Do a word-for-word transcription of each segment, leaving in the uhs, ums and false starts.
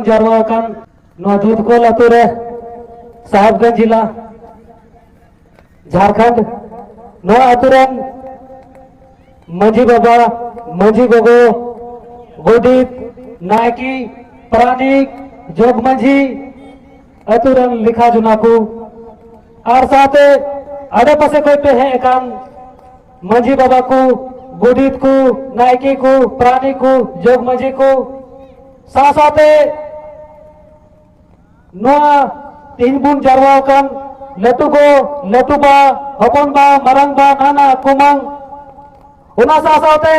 ᱡᱟᱨᱣᱟ ᱟᱠᱟᱱ ᱱᱚᱣᱟ ᱫᱩᱫᱷᱠᱳᱞ ᱟᱛᱳ ᱨᱮ, ᱥᱟᱦᱮᱵᱽᱜᱚᱸᱡᱽ ᱡᱤᱞᱟ, ᱡᱷᱟᱲᱠᱷᱚᱸᱰ, ᱱᱚᱣᱟ ᱟᱛᱳ ᱨᱮᱱ ᱢᱟᱹᱡᱷᱤ ᱵᱟᱵᱟ, ᱢᱟᱹᱡᱷᱤ ᱜᱚᱜᱚ, ᱜᱚᱰᱮᱛ, ᱱᱟᱭᱠᱮ, ᱯᱟᱨᱟᱱᱤᱠ, ᱡᱚᱜᱽ ᱢᱟᱹᱡᱷᱤ, ᱟᱛᱳ ᱨᱮᱱ ᱞᱮᱠᱷᱟ ᱡᱚᱱᱟ ᱠᱚ, ᱟᱨ ᱥᱟᱶᱛᱮ ᱟᱰᱮ ᱯᱟᱥᱮ ᱠᱷᱚᱱ ᱯᱮ ᱦᱮᱡ ᱟᱠᱟᱱ ᱢᱟᱹᱡᱷᱤ ᱵᱟᱵᱟ ᱠᱚ, ᱜᱚᱰᱮᱛ ᱠᱚ, ᱱᱟᱭᱠᱮ ᱠᱚ, ᱯᱟᱨᱟᱱᱤᱠ ᱠᱚ, ᱡᱚᱜᱽ ᱢᱟᱹᱡᱷᱤ ᱠᱚ, ᱥᱟᱶ ᱥᱟᱶᱛᱮ ᱱᱚᱣᱟ ᱛᱮᱦᱮᱧ ᱵᱚᱱ ᱡᱟᱨᱣᱟ ᱟᱠᱟᱱ ᱞᱟᱹᱴᱩ ᱜᱚ, ᱞᱟᱹᱴᱩ ᱵᱟ, ᱦᱚᱯᱚᱱ ᱵᱟ, ᱢᱟᱨᱟᱝ ᱵᱟ, ᱱᱟᱱᱟ, ᱠᱩᱢᱟᱹᱝ, ᱚᱱᱟ ᱥᱟᱶ ᱥᱟᱶᱛᱮ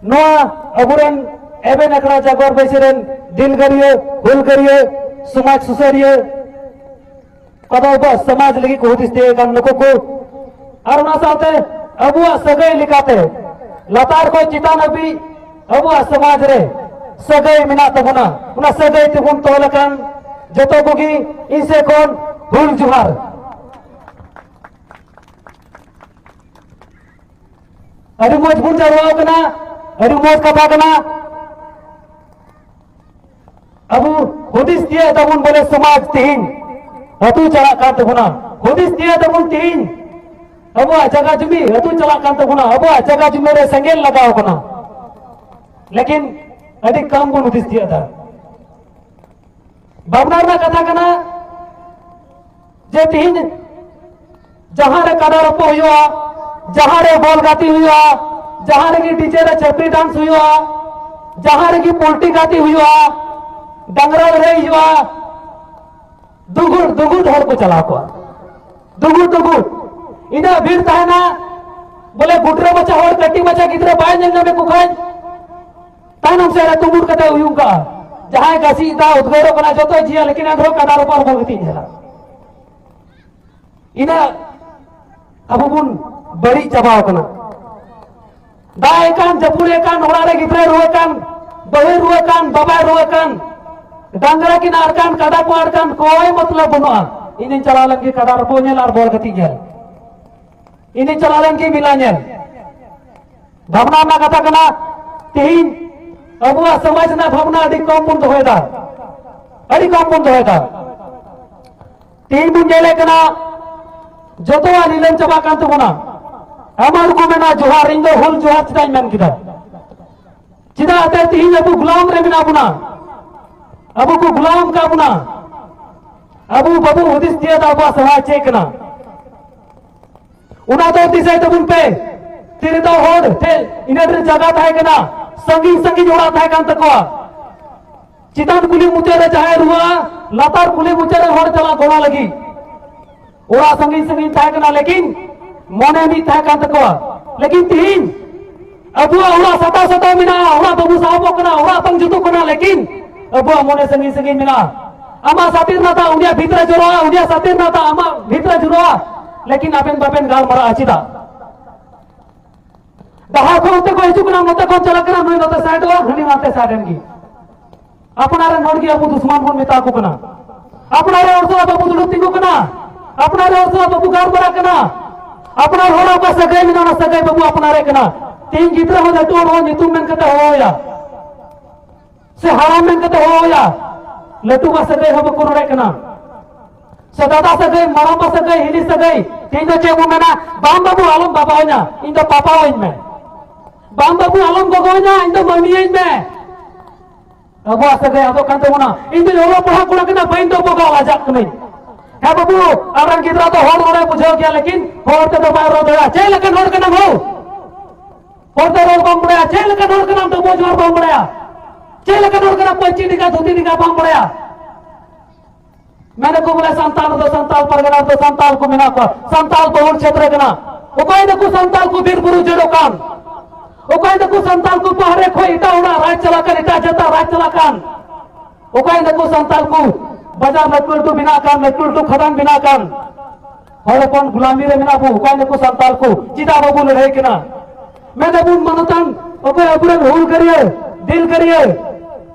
ᱱᱚᱣᱟ ᱟᱵᱚᱨᱮᱱ ᱮᱵᱷᱮᱱ ᱟᱠᱷᱲᱟ ᱡᱟᱜᱚᱨ ᱵᱟᱹᱭᱥᱤ ᱨᱮᱱ ᱫᱤᱞᱜᱟᱹᱨᱤᱭᱟᱹ, ᱦᱩᱞᱜᱟᱹᱨᱤᱭᱟᱹ, ᱥᱚᱢᱟᱡᱽ ᱥᱩᱥᱟᱹᱨᱤᱭᱟᱹ ᱠᱚᱫᱚ ᱟᱵᱚᱣᱟᱜ ᱥᱚᱢᱟᱡᱽ ᱞᱟᱹᱜᱤᱫ ᱠᱚ ᱦᱩᱫᱤᱥ ᱛᱤᱭᱳᱜ ᱠᱟᱱ ᱱᱩᱠᱩ ᱠᱚ, ᱟᱨ ᱚᱱᱟ ᱥᱟᱶᱛᱮ ᱟᱵᱚᱣᱟᱜ ᱥᱟᱹᱜᱟᱹᱭ ᱞᱮᱠᱟᱛᱮ ᱞᱟᱛᱟᱨ ᱠᱷᱚᱱ ᱪᱮᱛᱟᱱ ᱦᱟᱹᱵᱤᱡ ᱟᱵᱚᱣᱟᱜ ᱥᱚᱢᱟᱡᱽ ᱨᱮ ᱥᱟᱹᱜᱟᱹᱭ ᱢᱮᱱᱟᱜ ᱛᱟᱵᱚᱱᱟ, ᱚᱱᱟ ᱥᱟᱹᱜᱟᱹᱭ ᱛᱮᱵᱚᱱ ᱛᱚᱞ ᱟᱠᱟᱱ ᱡᱚᱛᱚ ᱠᱚᱜᱮ ᱤᱧ ᱥᱮᱫ ᱠᱷᱚᱱ ᱦᱩᱞ ᱡᱚᱦᱟᱨ᱾ ᱟᱹᱰᱤ ᱢᱚᱡᱽ ᱵᱚᱱ ᱡᱟᱨᱣᱟ ᱠᱟᱱᱟ, ᱟᱹᱰᱤ ᱢᱚᱡᱽ ᱠᱟᱛᱷᱟ ᱠᱟᱱᱟ᱾ ᱟᱵᱚ ᱦᱩᱫᱤᱥ ᱛᱤᱭᱟᱹᱜ ᱛᱟᱵᱚᱱ ᱵᱚᱞᱮ ᱥᱚᱢᱟᱡᱽ ᱛᱮᱦᱮᱧ ᱟᱹᱛᱩ ᱪᱟᱞᱟᱜ ᱠᱟᱱ ᱛᱟᱵᱚᱱᱟ, ᱦᱩᱫᱤᱥ ᱛᱤᱭᱟᱹᱜ ᱛᱟᱵᱚᱱ ᱛᱮᱦᱮᱧ ᱟᱵᱚᱣᱟᱜ ᱡᱟᱭᱜᱟ ᱡᱩᱢᱤ ᱟᱹᱛᱩ ᱪᱟᱞᱟᱜ ᱠᱟᱱ ᱛᱟᱵᱚᱱᱟ, ᱟᱵᱚᱣᱟᱜ ᱡᱟᱭᱜᱟ ᱡᱩᱢᱤ ᱨᱮ ᱥᱮᱸᱜᱮᱞ ᱞᱟᱜᱟᱣ ᱠᱟᱱᱟ, ᱞᱮᱠᱤᱱ ᱟᱹᱰᱤ ᱠᱚᱢ ᱵᱚᱱ ᱦᱩᱫᱤᱥ ᱛᱤᱭᱟᱹᱜ ᱮᱫᱟ᱾ ᱵᱷᱟᱵᱽᱱᱟ ᱨᱮᱱᱟᱜ ᱠᱟᱛᱷᱟ ᱠᱟᱱᱟ ᱡᱮ ᱛᱤᱦᱤᱧ ᱡᱟᱦᱟᱸ ᱨᱮ ᱠᱟᱰᱟ ᱨᱚᱯᱚᱜ ᱦᱩᱭᱩᱜᱼᱟ, ᱡᱟᱦᱟᱸ ᱨᱮ ᱵᱚᱞ ᱜᱟᱛᱮ ᱦᱩᱭᱩᱜᱼᱟ, ᱡᱟᱦᱟᱸ ᱨᱮᱜᱮ ᱰᱤᱡᱮ ᱨᱮ ᱪᱷᱟᱹᱯᱨᱤ ᱰᱟᱱᱥ ᱦᱩᱭᱩᱜᱼᱟ, ᱡᱟᱦᱟᱸ ᱨᱮᱜᱮ ᱯᱚᱞᱴᱤ ᱜᱟᱛᱮ ᱦᱩᱭᱩᱜᱼᱟ, ᱰᱟᱝᱨᱟ ᱞᱟᱹᱲᱦᱟᱹᱭ ᱦᱩᱭᱩᱜᱼᱟ, ᱫᱩᱜᱩᱲ ᱫᱩᱜᱩᱲ ᱦᱚᱲ ᱠᱚ ᱪᱟᱞᱟᱣ ᱠᱚᱜᱼᱟ, ᱫᱩᱜᱩᱲ ᱫᱩᱜᱩᱲ᱾ ᱤᱱᱟᱹᱜ ᱵᱷᱤᱲ ᱛᱟᱦᱮᱱᱟ, ᱵᱚᱞᱮ ᱜᱩᱴᱨᱟᱹ ᱢᱟᱪᱷᱟ ᱦᱚᱲ, ᱠᱟᱹᱴᱤᱡ ᱢᱟᱪᱷᱟ ᱜᱤᱫᱽᱨᱟᱹ ᱵᱟᱭ ᱧᱮᱞ ᱧᱟᱢᱮᱫ ᱠᱚ ᱠᱷᱟᱱ ᱛᱟᱭᱱᱚᱢ ᱥᱮᱫ ᱨᱮ ᱛᱩᱢᱩᱞ ᱠᱟᱛᱮ ᱩᱭᱩᱝ ᱠᱟᱜᱼᱟ᱾ ᱡᱟᱦᱟᱸᱭ ᱜᱟᱥᱤ ᱫᱟ ᱩᱫᱽᱜᱟᱹᱨᱚᱜ ᱠᱟᱱᱟ, ᱡᱚᱛᱚᱭ ᱡᱤᱭᱟ, ᱞᱮᱠᱤᱱ ᱮᱱᱨᱮᱦᱚᱸ ᱠᱟᱰᱟ ᱨᱚᱯᱚᱜ ᱨᱚᱯᱚᱜ ᱜᱮᱛᱤᱧ ᱧᱮᱞᱟ᱾ ᱤᱱᱟᱹᱜ ᱟᱵᱚ ᱵᱚᱱ ᱵᱟᱹᱲᱤᱡ ᱪᱟᱵᱟᱣ ᱠᱟᱱᱟ᱾ ᱫᱟᱜ ᱮ ᱠᱟᱱ, ᱡᱟᱹᱯᱩᱫ ᱮ ᱠᱟᱱ, ᱚᱲᱟᱜ ᱨᱮ ᱜᱤᱫᱽᱨᱟᱹᱭ ᱨᱩᱣᱟᱹ ᱠᱟᱱ, ᱵᱟᱹᱦᱩᱭ ᱨᱩᱣᱟᱹ ᱠᱟᱱ, ᱵᱟᱵᱟᱭ ᱨᱩᱣᱟᱹ ᱠᱟᱱ, ᱰᱟᱝᱨᱟ ᱠᱤᱱ ᱟᱲ ᱠᱟᱱ, ᱠᱟᱰᱟ ᱠᱚ ᱟᱲ ᱠᱟᱱ, ᱠᱚᱭ ᱢᱚᱛᱞᱚᱵ ᱵᱟᱹᱱᱩᱜᱼᱟ᱾ ᱤᱧᱤᱧ ᱪᱟᱞᱟᱣ ᱞᱮᱱ ᱜᱮ ᱠᱟᱰᱟ ᱨᱚᱯᱚᱜ ᱧᱮᱞ ᱟᱨ ᱵᱚᱞ ᱜᱟᱛᱮᱜ ᱧᱮᱞ, ᱤᱧᱤᱧ ᱪᱟᱞᱟᱣ ᱞᱮᱱ ᱜᱮ ᱢᱮᱞᱟ ᱧᱮᱞ᱾ ᱵᱷᱟᱵᱽᱱᱟ ᱨᱮᱱᱟᱜ ᱠᱟᱛᱷᱟ ᱠᱟᱱᱟ, ᱛᱮᱦᱮᱧ ᱟᱵᱚᱣᱟᱜ ᱥᱚᱢᱟᱡᱽ ᱨᱮᱱᱟᱜ ᱵᱷᱟᱵᱽᱱᱟ ᱟᱹᱰᱤ ᱠᱚᱢ ᱵᱚᱱ ᱫᱚᱦᱚᱭᱮᱫᱟ, ᱟᱹᱰᱤ ᱠᱚᱢ ᱵᱚᱱ ᱫᱚᱦᱚᱭᱮᱫᱟ᱾ ᱛᱮᱦᱮᱧ ᱵᱚᱱ ᱧᱮᱞᱮᱫ ᱠᱟᱱᱟ, ᱡᱚᱛᱚᱣᱟᱜ ᱱᱤᱞᱟᱹᱢ ᱪᱟᱵᱟᱜ ᱠᱟᱱ ᱛᱟᱵᱚᱱᱟ᱾ ᱟᱭᱢᱟ ᱦᱚᱲ ᱠᱚ ᱢᱮᱱᱟ, "ᱡᱚᱦᱟᱨ, ᱤᱧ ᱫᱚ ᱦᱩᱞ ᱡᱚᱦᱟᱨ ᱪᱮᱫᱟᱜ ᱤᱧ ᱢᱮᱱ ᱠᱮᱫᱟ?" ᱪᱮᱫᱟᱜ ᱮᱱᱛᱮ ᱛᱮᱦᱮᱧ ᱟᱵᱚ ᱜᱩᱞᱟᱢ ᱨᱮ ᱢᱮᱱᱟᱜ ᱵᱚᱱᱟ, ᱟᱵᱚ ᱠᱚ ᱜᱩᱞᱟᱢ ᱠᱟᱜ ᱵᱚᱱᱟ, ᱟᱵᱚ ᱵᱟᱵᱚ ᱦᱩᱫᱤᱥ ᱛᱤᱭᱳᱜ ᱫᱟ ᱟᱵᱚᱣᱟᱜ ᱥᱚᱢᱟᱡᱽ ᱪᱮᱫ ᱠᱟᱱᱟ᱾ ᱚᱱᱟ ᱫᱚ ᱫᱤᱥᱟᱹᱭ ᱛᱟᱵᱚᱱ ᱯᱮ, ᱛᱤᱨᱮ ᱫᱚ ᱦᱚᱲ ᱴᱷᱮᱱ ᱤᱱᱟᱹ ᱰᱷᱮᱨ ᱡᱟᱭᱜᱟ ᱛᱟᱦᱮᱸ ᱠᱟᱱᱟ, ᱥᱟᱺᱜᱤᱧ ᱥᱟᱺᱜᱤᱧ ᱚᱲᱟᱜ ᱛᱟᱦᱮᱸ ᱠᱟᱱ ᱛᱟᱠᱚᱣᱟ᱾ ᱪᱮᱛᱟᱱ ᱠᱩᱞᱦᱤ ᱢᱩᱪᱟᱹᱫ ᱨᱮ ᱡᱟᱦᱟᱸᱭ ᱨᱩᱣᱟᱹᱜᱼᱟ, ᱞᱟᱛᱟᱨ ᱠᱩᱞᱦᱤ ᱢᱩᱪᱟᱹᱫ ᱨᱮ ᱦᱚᱲ ᱪᱟᱞᱟᱜ ᱜᱚᱲᱚ ᱞᱟᱹᱜᱤᱫ᱾ ᱚᱲᱟᱜ ᱥᱟᱺᱜᱤᱧ ᱥᱟᱺᱜᱤᱧ ᱛᱟᱦᱮᱸ ᱠᱟᱱᱟ, ᱞᱮᱠᱤᱱ ᱢᱚᱱᱮ ᱢᱤᱫ ᱛᱟᱦᱮᱸ ᱠᱟᱱ ᱛᱟᱠᱚᱣᱟ᱾ ᱞᱮᱠᱤᱱ ᱛᱤᱦᱤᱧ ᱟᱵᱚᱣᱟᱜ ᱚᱲᱟᱜ ᱥᱟᱛᱟᱣ ᱥᱟᱛᱟᱣ ᱢᱮᱱᱟᱜᱼᱟ, ᱚᱲᱟᱜ ᱵᱟᱵᱚ ᱥᱟᱦᱚᱵᱚᱜ ᱠᱟᱱᱟ, ᱚᱲᱟᱜ ᱵᱟᱝ ᱡᱩᱛᱩᱜ ᱠᱟᱱᱟ, ᱞᱮᱠᱤᱱ ᱟᱵᱚᱣᱟᱜ ᱢᱚᱱᱮ ᱥᱟᱺᱜᱤᱧ ᱥᱟᱺᱜᱤᱧ ᱢᱮᱱᱟᱜᱼᱟ᱾ ᱟᱢᱟᱜ ᱥᱟᱛᱤᱨᱱᱟᱛᱟ ᱩᱱᱤᱭᱟᱜ ᱵᱷᱤᱛᱨᱮ ᱡᱚᱨᱚᱜᱼᱟ, ᱩᱱᱤᱭᱟᱜ ᱥᱟᱛᱤᱨᱱᱟᱛᱟ ᱟᱢᱟᱜ ᱵᱷᱤᱛᱨᱮ ᱡᱚᱨᱚᱜᱼᱟ, ᱞᱮᱠᱤᱱ ᱟᱵᱮᱱ ᱵᱟᱵᱮᱱ ᱜᱟᱞᱢᱟᱨᱟᱜᱼᱟ᱾ ᱪᱮᱫᱟᱜ? ᱰᱟᱦᱟᱨ ᱠᱷᱚᱱ ᱚᱱᱛᱮ ᱠᱚ ᱦᱤᱡᱩᱜ ᱠᱟᱱᱟ, ᱱᱚᱛᱮ ᱠᱷᱚᱱ ᱪᱟᱞᱟᱜ ᱠᱟᱱᱟ, ᱱᱩᱭ ᱱᱚᱛᱮ ᱥᱟᱭᱤᱰᱚᱜᱼᱟ, ᱦᱟᱹᱱᱤ ᱱᱟᱛᱮ ᱥᱟᱭᱤᱰ ᱮᱱ ᱜᱮ᱾ ᱟᱯᱱᱟᱨ ᱨᱮᱱ ᱦᱚᱲ ᱜᱮ ᱟᱵᱚ ᱫᱩᱥᱢᱟᱱ ᱵᱚᱱ ᱢᱮᱛᱟ ᱠᱚ ᱠᱟᱱᱟ᱾ ᱟᱯᱱᱟᱨ ᱨᱮᱱ ᱦᱚᱲ ᱥᱟᱞᱟᱜ ᱵᱟᱵᱚ ᱫᱩᱲᱩᱵ ᱛᱤᱸᱜᱩ ᱠᱟᱱᱟ, ᱟᱯᱱᱟᱨ ᱨᱮᱱ ᱦᱚᱲ ᱥᱟᱞᱟᱜ ᱵᱟᱵᱚ ᱜᱟᱞᱢᱟᱨᱟᱜ ᱠᱟᱱᱟ᱾ ᱟᱯᱱᱟᱨ ᱦᱚᱲ ᱚᱠᱟ ᱥᱟᱹᱜᱟᱹᱭ ᱢᱮᱱᱟᱜᱼᱟ, ᱚᱱᱟ ᱥᱟᱹᱜᱟᱹᱭ ᱵᱟᱵᱚ ᱟᱯᱱᱟᱨᱮᱫ ᱠᱟᱱᱟ᱾ ᱛᱮᱦᱮᱧ ᱜᱤᱫᱽᱨᱟᱹ ᱦᱚᱸ ᱞᱟᱹᱴᱩ ᱦᱚᱲ ᱦᱚᱸ ᱧᱩᱛᱩᱢ ᱢᱮᱱ ᱠᱟᱛᱮ ᱦᱚᱦᱚᱭᱟ, ᱥᱮ ᱦᱟᱲᱟᱢ ᱢᱮᱱ ᱠᱟᱛᱮ ᱦᱚᱦᱚᱭᱟ, ᱞᱟᱹᱴᱩ ᱵᱟ ᱥᱟᱹᱜᱟᱹᱭ ᱦᱚᱸ ᱵᱟᱠᱚ ᱨᱚᱲᱮᱫ ᱠᱟᱱᱟ᱾ ᱥᱮ ᱫᱟᱫᱟ ᱥᱟᱹᱜᱟᱹᱭ, ᱢᱟᱨᱟᱝ ᱵᱟ ᱥᱟᱹᱜᱟᱹᱭ, ᱦᱤᱞᱤ ᱥᱟᱹᱜᱟᱹᱭ, ᱛᱮᱦᱮᱧ ᱫᱚ ᱪᱮᱫ ᱵᱚ ᱢᱮᱱᱟ? "ᱵᱟᱝ ᱵᱟᱹᱵᱩ, ᱟᱞᱚᱢ ᱵᱟᱵᱟᱣᱟᱹᱧᱟ, ᱤᱧ ᱫᱚ ᱯᱟᱯᱟᱣᱟᱹᱧ ᱢᱮ᱾ ᱵᱟᱝ ᱵᱟᱹᱵᱩ, ᱟᱞᱚᱢ ᱜᱚᱜᱚᱣᱟᱹᱧᱟ, ᱤᱧ ᱫᱚ ᱢᱟᱹᱢᱤᱭᱟᱹᱧ ᱢᱮ᱾" ᱟᱵᱚᱣᱟᱜ ᱥᱟᱹᱜᱟᱹᱭ ᱟᱫᱚᱜ ᱠᱟᱱ ᱛᱟᱵᱚᱱᱟ᱾ "ᱤᱧ ᱫᱚᱧ ᱚᱞᱚᱜ ᱯᱟᱲᱦᱟᱜ ᱠᱚᱲᱟ ᱠᱟᱱᱟ, ᱵᱟᱹᱧ ᱫᱚ ᱵᱚᱜᱟ, ᱞᱟᱡᱟᱜ ᱠᱟᱹᱱᱟᱹᱧ᱾" ᱦᱮᱸ ᱵᱟᱹᱵᱩ, ᱟᱵᱮᱱ ᱜᱤᱫᱽᱨᱟᱹ ᱫᱚ ᱦᱚᱲ ᱨᱚᱲᱮ ᱵᱩᱡᱷᱟᱹᱣ ᱜᱮᱭᱟ, ᱞᱮᱠᱤᱱ ᱦᱚᱲ ᱛᱮᱫᱚ ᱵᱟᱭ ᱨᱚᱲ ᱫᱟᱲᱮᱭᱟᱜᱼᱟ᱾ ᱪᱮᱫ ᱞᱮᱠᱟᱱ ᱦᱚᱲ ᱠᱟᱱᱟᱢ ᱦᱳ? ᱦᱚᱲ ᱛᱮ ᱨᱚᱲ ᱵᱟᱢ ᱵᱟᱲᱟᱭᱟ᱾ ᱪᱮᱫ ᱞᱮᱠᱟᱱ ᱦᱚᱲ ᱠᱟᱱᱟᱢ? ᱰᱚᱵᱚᱜ ᱡᱚᱦᱟᱨ ᱵᱟᱢ ᱵᱟᱲᱟᱭᱟ᱾ ᱪᱮᱫ ᱞᱮᱠᱟᱱ ᱦᱚᱲ ᱠᱟᱱᱟᱢ? ᱯᱟᱹᱧᱪᱤ ᱰᱮᱸᱜᱟ, ᱫᱷᱩᱛᱤ ᱰᱮᱸᱜᱟ ᱵᱟᱢ ᱵᱟᱲᱟᱭᱟ᱾ ᱢᱮᱱᱟᱠᱚ ᱵᱚᱞᱮ ᱥᱟᱱᱛᱟᱲ ᱫᱚ, ᱥᱟᱱᱛᱟᱲ ᱯᱟᱨᱜᱟᱱᱟ ᱫᱚ ᱥᱟᱱᱛᱟᱲ ᱠᱚ ᱢᱮᱱᱟᱜ ᱠᱚᱣᱟ, ᱥᱟᱱᱛᱟᱲ ᱵᱚᱦᱩᱞ ᱪᱷᱮᱛᱨᱚ ᱠᱟᱱᱟ᱾ ᱚᱠᱚᱭ ᱫᱚᱠᱚ ᱥᱟᱱᱛᱟᱲ ᱠᱚ ᱵᱤᱨ ᱵᱩᱨᱩ ᱡᱟᱹᱲᱚᱜ ᱠᱟᱱ? ᱚᱠᱚᱭ ᱫᱚᱠᱚ ᱥᱟᱱᱛᱟᱲ ᱠᱚ ᱵᱟᱦᱨᱮ ᱠᱷᱚᱱ ᱮᱴᱟᱜ ᱦᱚᱲᱟᱜ ᱨᱟᱡᱽ ᱪᱟᱞᱟᱜ ᱠᱟᱱ, ᱮᱴᱟᱜ ᱡᱟᱹᱛᱟᱜ ᱨᱟᱡᱽ ᱪᱟᱞᱟᱜ ᱠᱟᱱ? ᱚᱠᱚᱭ ᱫᱚᱠᱚ ᱥᱟᱱᱛᱟᱲ ᱠᱚ ᱵᱟᱡᱟᱨ ᱞᱟᱹᱴᱩ ᱞᱟᱹᱴᱩ ᱵᱮᱱᱟᱜ ᱠᱟᱱ, ᱞᱟᱹᱴᱩ ᱞᱟᱹᱴᱩ ᱠᱷᱟᱫᱟᱱ ᱵᱮᱱᱟᱜ ᱠᱟᱱ? ᱦᱚᱲ ᱦᱚᱯᱚᱱ ᱜᱩᱞᱟᱢᱤ ᱨᱮ ᱢᱮᱱᱟᱜ ᱵᱚ, ᱚᱠᱚᱭ ᱫᱚᱠᱚ ᱥᱟᱱᱛᱟᱲ ᱠᱚ ᱪᱮᱫᱟᱜ ᱵᱟᱵᱚ ᱞᱟᱹᱲᱦᱟᱹᱭ ᱠᱟᱱᱟ? ᱢᱮᱱ ᱫᱟᱵᱚᱱ ᱢᱟᱱᱚᱛᱟᱱ ᱚᱠᱚᱭ ᱟᱵᱚᱨᱮᱱ ᱦᱩᱞᱜᱟᱹᱨᱤᱭᱟᱹ, ᱫᱤᱞᱜᱟᱹᱨᱤᱭᱟᱹ,